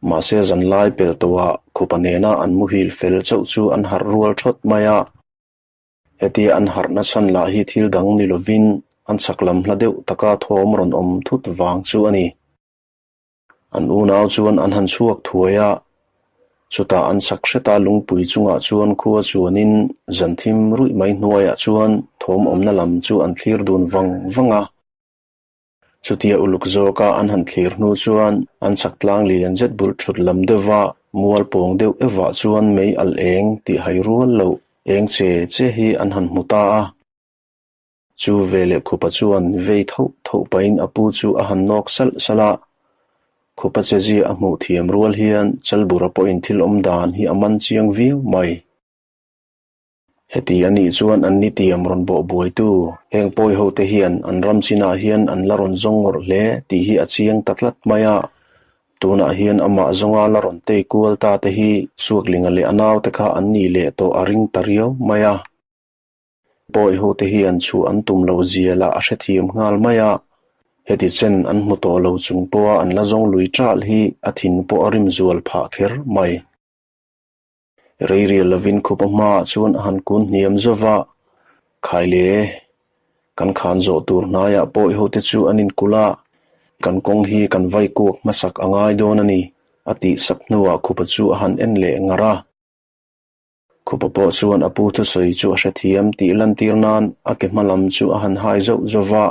Mahse zan lai pel tawhah khupa nena an muhil fel chauh chu an harh rual thawt mai a. Hetia an harhna chhan lah hi thil dang ni lovin an chak lam hla deuh taka thawm rawn awm thut vang chu a ni. An unau chuan an han chhuak thuai a, chutah an chak hreta lungpui chungah chuan khua chuanin zan thim ruih mai hnuaiah chuan thawm awmna lam chu an thlir dun vang vang a. Chutia uluk zawka an han thlir hnu chuan an chak tlang lian zet bul thut lam deuhva mual pawng deuh evah chuan mei alh eng tih hai rual loh eng che che hi an han hmu ta a. Chu veleh Khupa chuan vei thoh thoh pahin a pu chu a han nawk salh salh a. Khupa chezia a hmuh thiam rual hian Chalbura pawhin thil awm dan hi a man chiang viau mai. Heti a nih chuan an ni tiam rawn bawh buaitu heng pawi hote hian an ram chinah hian an la rawn zawng ngawrh hle tih hi a chiang ta tlat mai a. Tunah hian amah zawnga la rawn tei kual ta te hi Suaklinga leh a naute kha an nih leh tawh a ring ta riau mai a. Pawi hote hian chhuah an tum lo zia lah a hrethiam nghal mai a. Heti chen an hmu tawh lo chung pawha an la zawng lui ṭalh hi a thin pawh a rim zual phah kher mai. Rei rial lovin khupa hmaah chuan a han kun hniam zauh va, Khai le, kan khan zawh tur hnaiah pawi hote chu an inkulh a, kan kawng hi kan vai kuak hmasak a ngai dawn a ni, a tih sap hnuah khupa chu a han en leh ngar a. Khupa pawh chuan a pu thusawi chu a hrethiam tih lantir nan a ke hma lam chu a han hai zauh zauh va,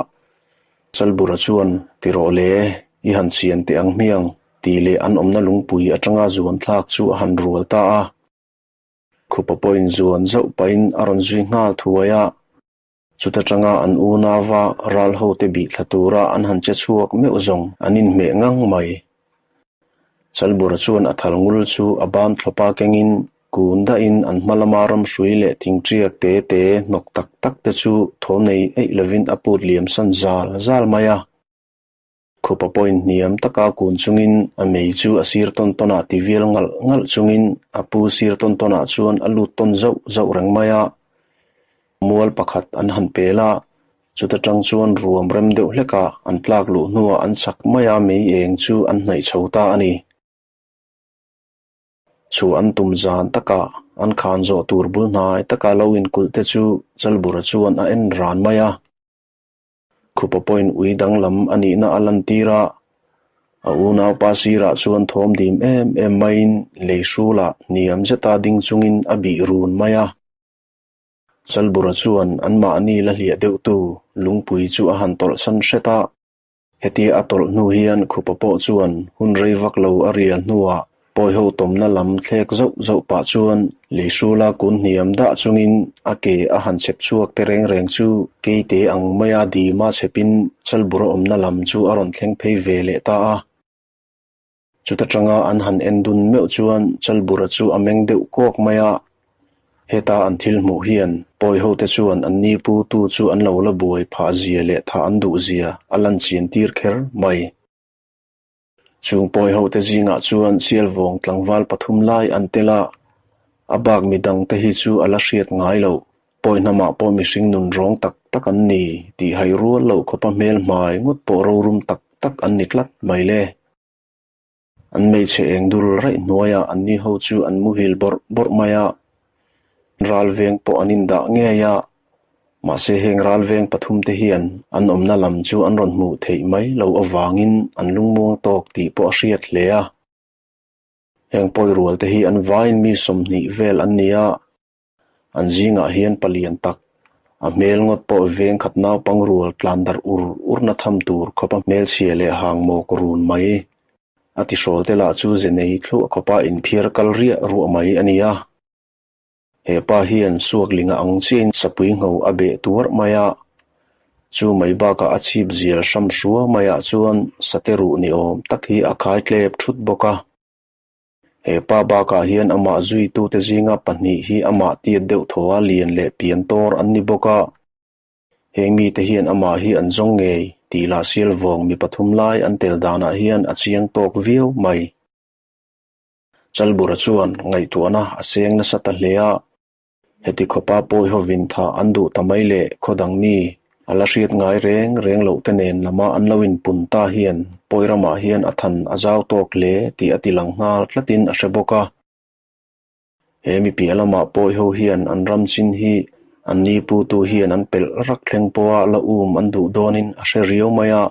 Chalbura chuan, Ti rawh le, i han chian teh ang hmiang, tih leh an awmna lungpui atanga zuan thlak chu a han rual ta a. Khupa pawhin zuan zauh pahin a rawn zui nghal thuai a. Chuta tanga an unauva ral hote bih thla tura an han che chhuak meuh zawng an inhmeh ngang mai. Chalbura chuan a thal ngul chu a ban thlawpa kengin kun dahin an hma lama ramhrui leh thingṭiak te te hnawk tak tak te chu thawm nei eih lovin a put liam san zal zal mai a. Khupa pawhin hniam taka kun chungin a mei chu a sir tawn tawnah ti vial ngalh ngalh chungin a pu sir tawn tawnah chuan a lut tawn zauh zauh reng mai a. Mual pakhat an han pel a, chuta tang chuan ruam rem deuh hlekah an tlak luh hnuah an chak mai a mei eng chu an hnaih chho ta a ni. Chu an tum zan takah an khan zawh tur bul hnai taka lo inkulh te chu Chalbura chuan a en ran mai a. Khupa pawhin ui danglam a nihna a lantir a, a unaupa sirah chuan thawm dim em em maiin lei hrulah hniam zeta ding chungin a bih run mai a. Chalbura chuan anmahni la hliah deuhtu lungpui chu a han tawlh san hret a. Hetia a tawlh hnu hian Khupa pawh chuan hun rei vak lo a rial hnuah Pawiho tawmna lam thlek zauh zauh pah chuan leihrula kun hniam dah chungin a ke a han chhep chhuak te reng reng chu keite ang maia dima chhepin Chalbura awmna lam chu a rawn thleng phei ve leh ta a. Chuta tanga an han en dun meuh chuan Chalbura chu a meng deuh kawk mai a. Heta an thil hmuh hian Pawihote chuan an ni pu tu chu an lo la buai phah zia leh thah an duh zia a lan chian tir kher mai. Chung pawihote zingah chuan Sialvawng tlangval pathum lai an tel a, a bak midangte hi chu a la hriat ngai loh. Pawi hnamah pawh mihring nun rawng tak tak an ni tih hai rual loh khawpa hmel hmai ngawt pawh rorum tak tak an ni tlat mai le. An hmeichhe eng dul raih hnuaiah anni ho chu an muhil bawrh bawrh mai a, ralveng pawh an indah ngei a, mahse heng ralveng pathumte hian an awmna lam chu an rawn hmuh theih mai loh avangin an lungmuang tawk tih pawh a hriat hle a. Heng pawi rualte hi an vaiin mi 20 vel an ni a, An zingah hian palian tak, a hmel ngawt pawh veng khat naupang rual tlan darh ur urna tham tur khawpa hmelchhia leh hang mawk run mai. A tihrawl te lah chu ze nei thluah khawpa inphiar kal riah ruah mai a ni a. He pa hian suaklinga ang chiahin sapui ngho a beh tuarh mai a. Chu mai bakah a chhip zial hram hrua maiah chuan sate ruh ni awm tak hi a khai tlep thut bawk a. He pa bakah hian amah zuitute zinga pahnih hi amah tiat deuh thaw a lian leh pian tawr an ni bawk a. Heng mite hian amah hi an zawng ngei tih lah sial vawng mi pathum lai an tel danah hian a chiang tawk viau mai. Chalbura chuan ngaihtuahna a seng nasa ta hle a. Heti khawpa pawi hovin thah an duh ta mai leh khaw dang mi a la hriat ngai reng reng loh te nen lama an lo inpun ta hian pawi ramah hian a than a zau tawk hle tih a ti lang nghal tlatin a hre bawk a. He mi piah lamah pawi ho hian an ram chin hi an ni putu hian an pelh rak thleng pawha la um an duh dawnin a hre riau mai a.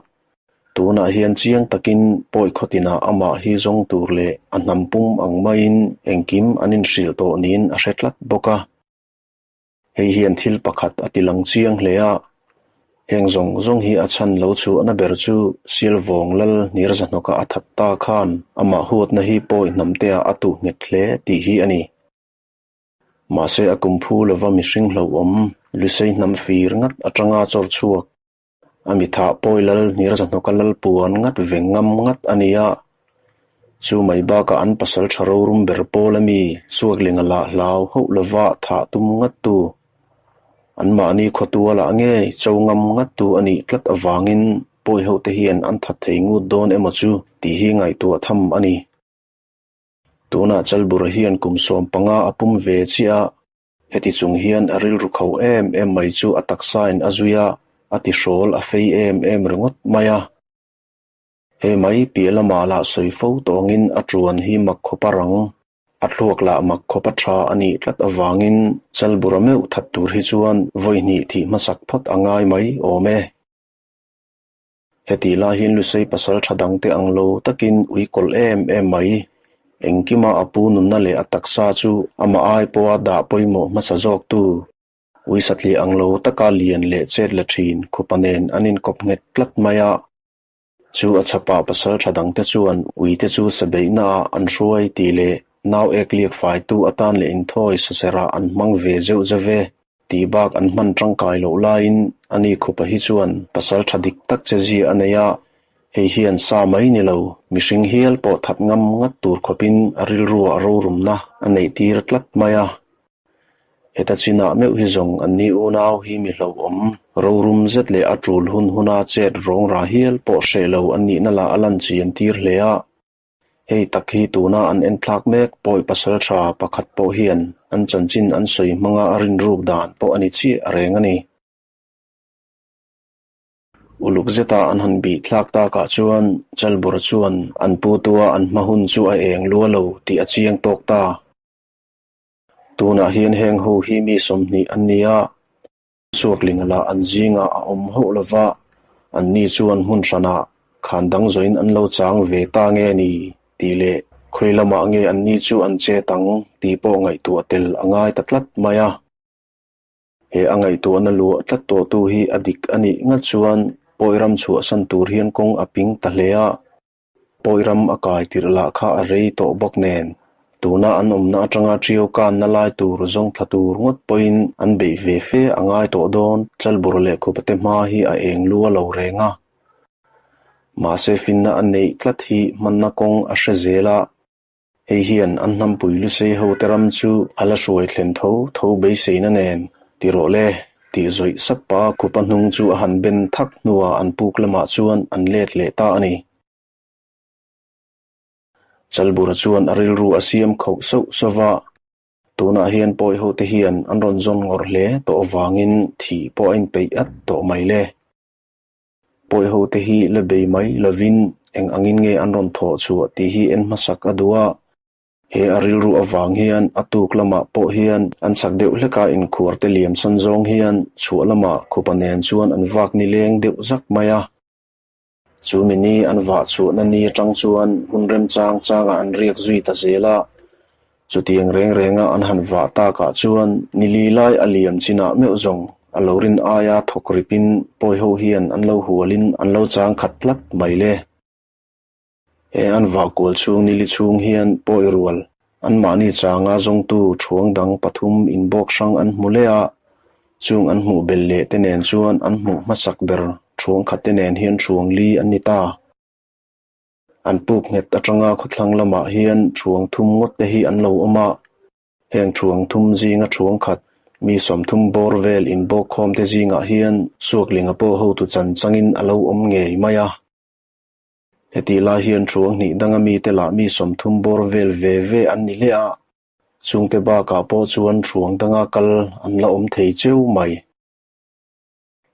Tunah hian chiang takin pawi khawtinah amah hi zawng tur leh a hnam pum ang maiin engkim an inhrilh tawh niin a hre tlat bawk a. Hei hian thil pakhat a ti lang chiang hle a, heng zawng zawng hi a chhan lo chhuahna ber chu Sialvawng Lal Nirzahnawka a that ta khan amah huatna hi pawi hnamteah a tuh nghet hle tih hi a ni. Mahse a kum phu lova mihring hlauhawm Lusei hnam fir ngat atanga chawr chhuak A mithah pawi lal Nirzahnawka lal puan ngat ve ngam ngat a ni a, chu mai bakah an pasal tha rorum ber pawl a mi Suaklinga lah hlau hauh lova thah tum ngat tu, anmahni khawtualah ngei cho ngam ngat tu a nih tlat avangin pawi hote hian an that thei ngut dawn emaw chu tih hi ngaihtuah tham a ni. Tunah Chalbura hian kum 15 a pum ve chiah a, Heti chung hian a rilru kho em em mai chu a taksain a zui a, a tihrawl a fei em em ringawt mai a. He mai piah lamah lah sawi fo tawngin a tuan hi mak khawp a rang, a thluak lah mak khawp a tha a nih tlat avangin Chalbura meuh that tur hi chuan vawi hnih thih hmasak phawt a ngai mai awm e. Hetih lai hian Lusei pasal tha dangte ang lo takin ui kawlh em em mai. Engkima a pu nunna leh a taksa chu amah ai pawha dah pawimawh hmasa zawktu ui satliah ang lo taka lian leh chet la thin khupa nen an inkawp nghet tlat mai a. Chu a chhapah pasal tha dangte chuan uite chu sabeihnaah an hruai tih leh nau ek liak faitu atan leh inthawi saserah an hmang ve zeuh zeuh e. Tih bak an hman tangkai loh laiin ani khupa hi chuan pasal tha dik tak che zia a nei a, hei hian sa mai ni lo, mihring hial pawh that ngam ngat tur khawpin a rilruah rorumna a neih tir tlat mai a. Heta chinah meuh hi zawng anni unau hi mi hlauhawm, rorum zet leh a tul hun huna chet rawng ra hial pawh hreh lo an nihna lah a lan chian tir hle a. Hei tak hi tuna an enthlak mek pawi pasal tha pakhat pawh hian an chanchin an sawi hmanga a rinruk dan pawh a ni chiah reng a ni. Uluk zeta an han bih thlak takah chuan Chalbura chuan an putua an hma hun chu a eng lua lo tih a chiang tawk ta. Tunah hian heng ho hi mi 20 an ni a, Suaklinga lah an zingah a awm hauh lova, anni chuan hmun hranah khan dang zawhin an lo chang ve ta nge ni tih leh khawi lamah nge anni chu an chet ang tih pawh ngaihtuah tel a ngai ta tlat mai a. He a ngaihtuahna luah tlat tawhtu hi a dik a nih ngat chuan pawi ram chhuahsan tur hian kawng a ping ta hle a. Pawi ram a kai tirh lah kha a rei tawh bawk nen, tuna an awmna atanga ṭiau kanna lai tur zawng thla tur ngawt pawhin an beih ve fe a ngai tawh dawn, Chalbur leh Khupate hma hi a eng lu a lo reng a. Mahse finna a neih tlat hi hmanna kawng a hre zel a, hei hian an hnampui lusei hote ram chu a la hruai thlen tho tho beiseina nen ti rawh le tih zawih sap a Khupa hnung chu a han ben thak hnuah an puk lamah chuan an let leh ta a ni. Chalbura chuan a rilru a siam khauh sauh sauh va, tunah hian pawi hote hian an rawn zawn ngawrh hle tawh avangin thih pawh a inpeih at tawh mai le. Pawi hote hi la bei mai lovin eng angin nge an rawn thawh chhuah tih hi en hmasak a duh a, he a rilru avang hian a tuk lamah pawh hian an chak deuh hleka inkhuar te liam san zawng hian chhuah lamah khupa nen chuan an vak nileng deuh zak mai a. Chu mi ni an vah chhuahna ni atang chuan hun remchang changah an riak zui ta zel a. Chutiang reng renga an han vah takah chuan ni li lai a liam chinah meuh zawng a lo rin aia thawk ripin pawi ho hian an lo hualin an lo chang khat tlat mai le. He an vah kual chhung ni li chhung hian pawi rual anmahni changa zawngtu thuang dang pathum inbawk hrang an hmu leh a. Chung an hmuh belh leh te nen chuan an hmuh hmasak ber thuang khat te nen hian thuang li an ni ta. An puk nghet atanga khawthlang lamah hian thuang thum ngawt te hi an lo awm a. Heng thuang thum zinga thuang khat, mi 30 bawr vel inbawkkhawm te zingah hian Suaklinga pawh hotu chan changin a lo awm ngei mai a. Hetih lai hian thuang hnih danga mite lah mi 30 bawr vel ve ve an ni hle a. Chungte bakah pawh chuan thuang danga kal an la awm thei cheu mai.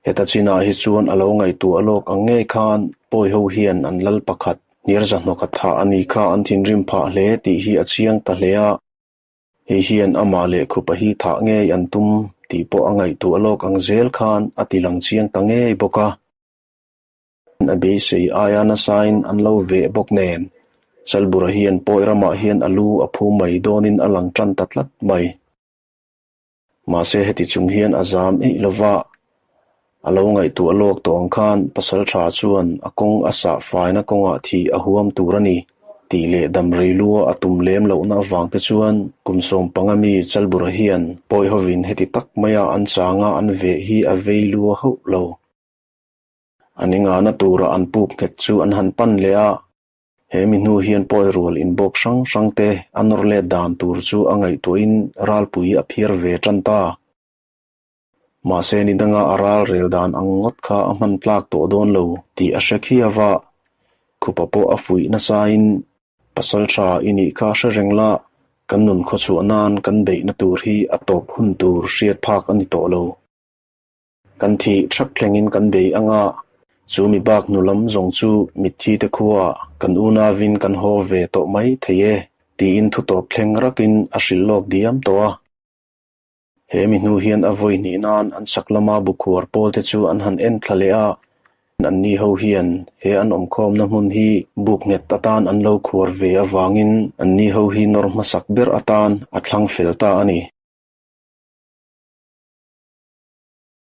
Heta chinah hi chuan a lo ngaihtuah lawk ang ngei khan pawi ho hian an lal pakhat Hniarzahnawka thah a ni kha an thinrim phah hle tih hi a chiang ta hle a. Hei hian amah leh Khupa hi thah ngei an tum tih pawh a ngaihtuah lawk ang zel khan a ti lang chiang ta ngei bawk a. A beisei aia nasain an lo veh bawk nen, Chalbura hian pawi ramah hian a lu a phu mai dawnin a lang tan ta tlat mai. Mahse heti chung hian a zam eih lova, a lo ngaihtuah lawk tawh ang khan pasal tha chuan a kawng a sah faina kawngah thih a huam tur a ni tih leh damrei lua a tum lem lohna avang te chuan kum 15 mi Chalbura hian pawi hovin heti tak maia an changa an veh hi a vei lua hauh lo. An ingahna tura an puk nghet chu an han pan leh a. He mi hnu hian pawi rual inbawk hrang hrang te a nawr let dan tur chu a ngaihtuahin ralpui a phiar ve tan ta. Mahse ni danga a ral rel dan ang ngawt kha a hman tlak tawh dawn lo tih a hre khiava. Khupa pawh a fuih nasain pasal tha i nih kha hre reng la, kan nun khawchhuah nan kan beihna tur hi a tawp hun tur hriat phak a ni tawh lo. Kan thih thak thlengin kan bei anga, chu mi bak nu lam zawng chu mitthi te khua kan unavin kan haw ve tawh mai thei e tiin thu tawp thleng rakin a hrilh lawk diam tawh a. He mi hnu hian a vawi hnih nan an chak lama bukhuar pawl te chu an han en thla leh a. An ni ho hian he an awmkhawmna hmun hi buk nghet atan an lo khuar ve avangin an ni ho hi nawr hmasak ber atan a thlang fel ta a ni.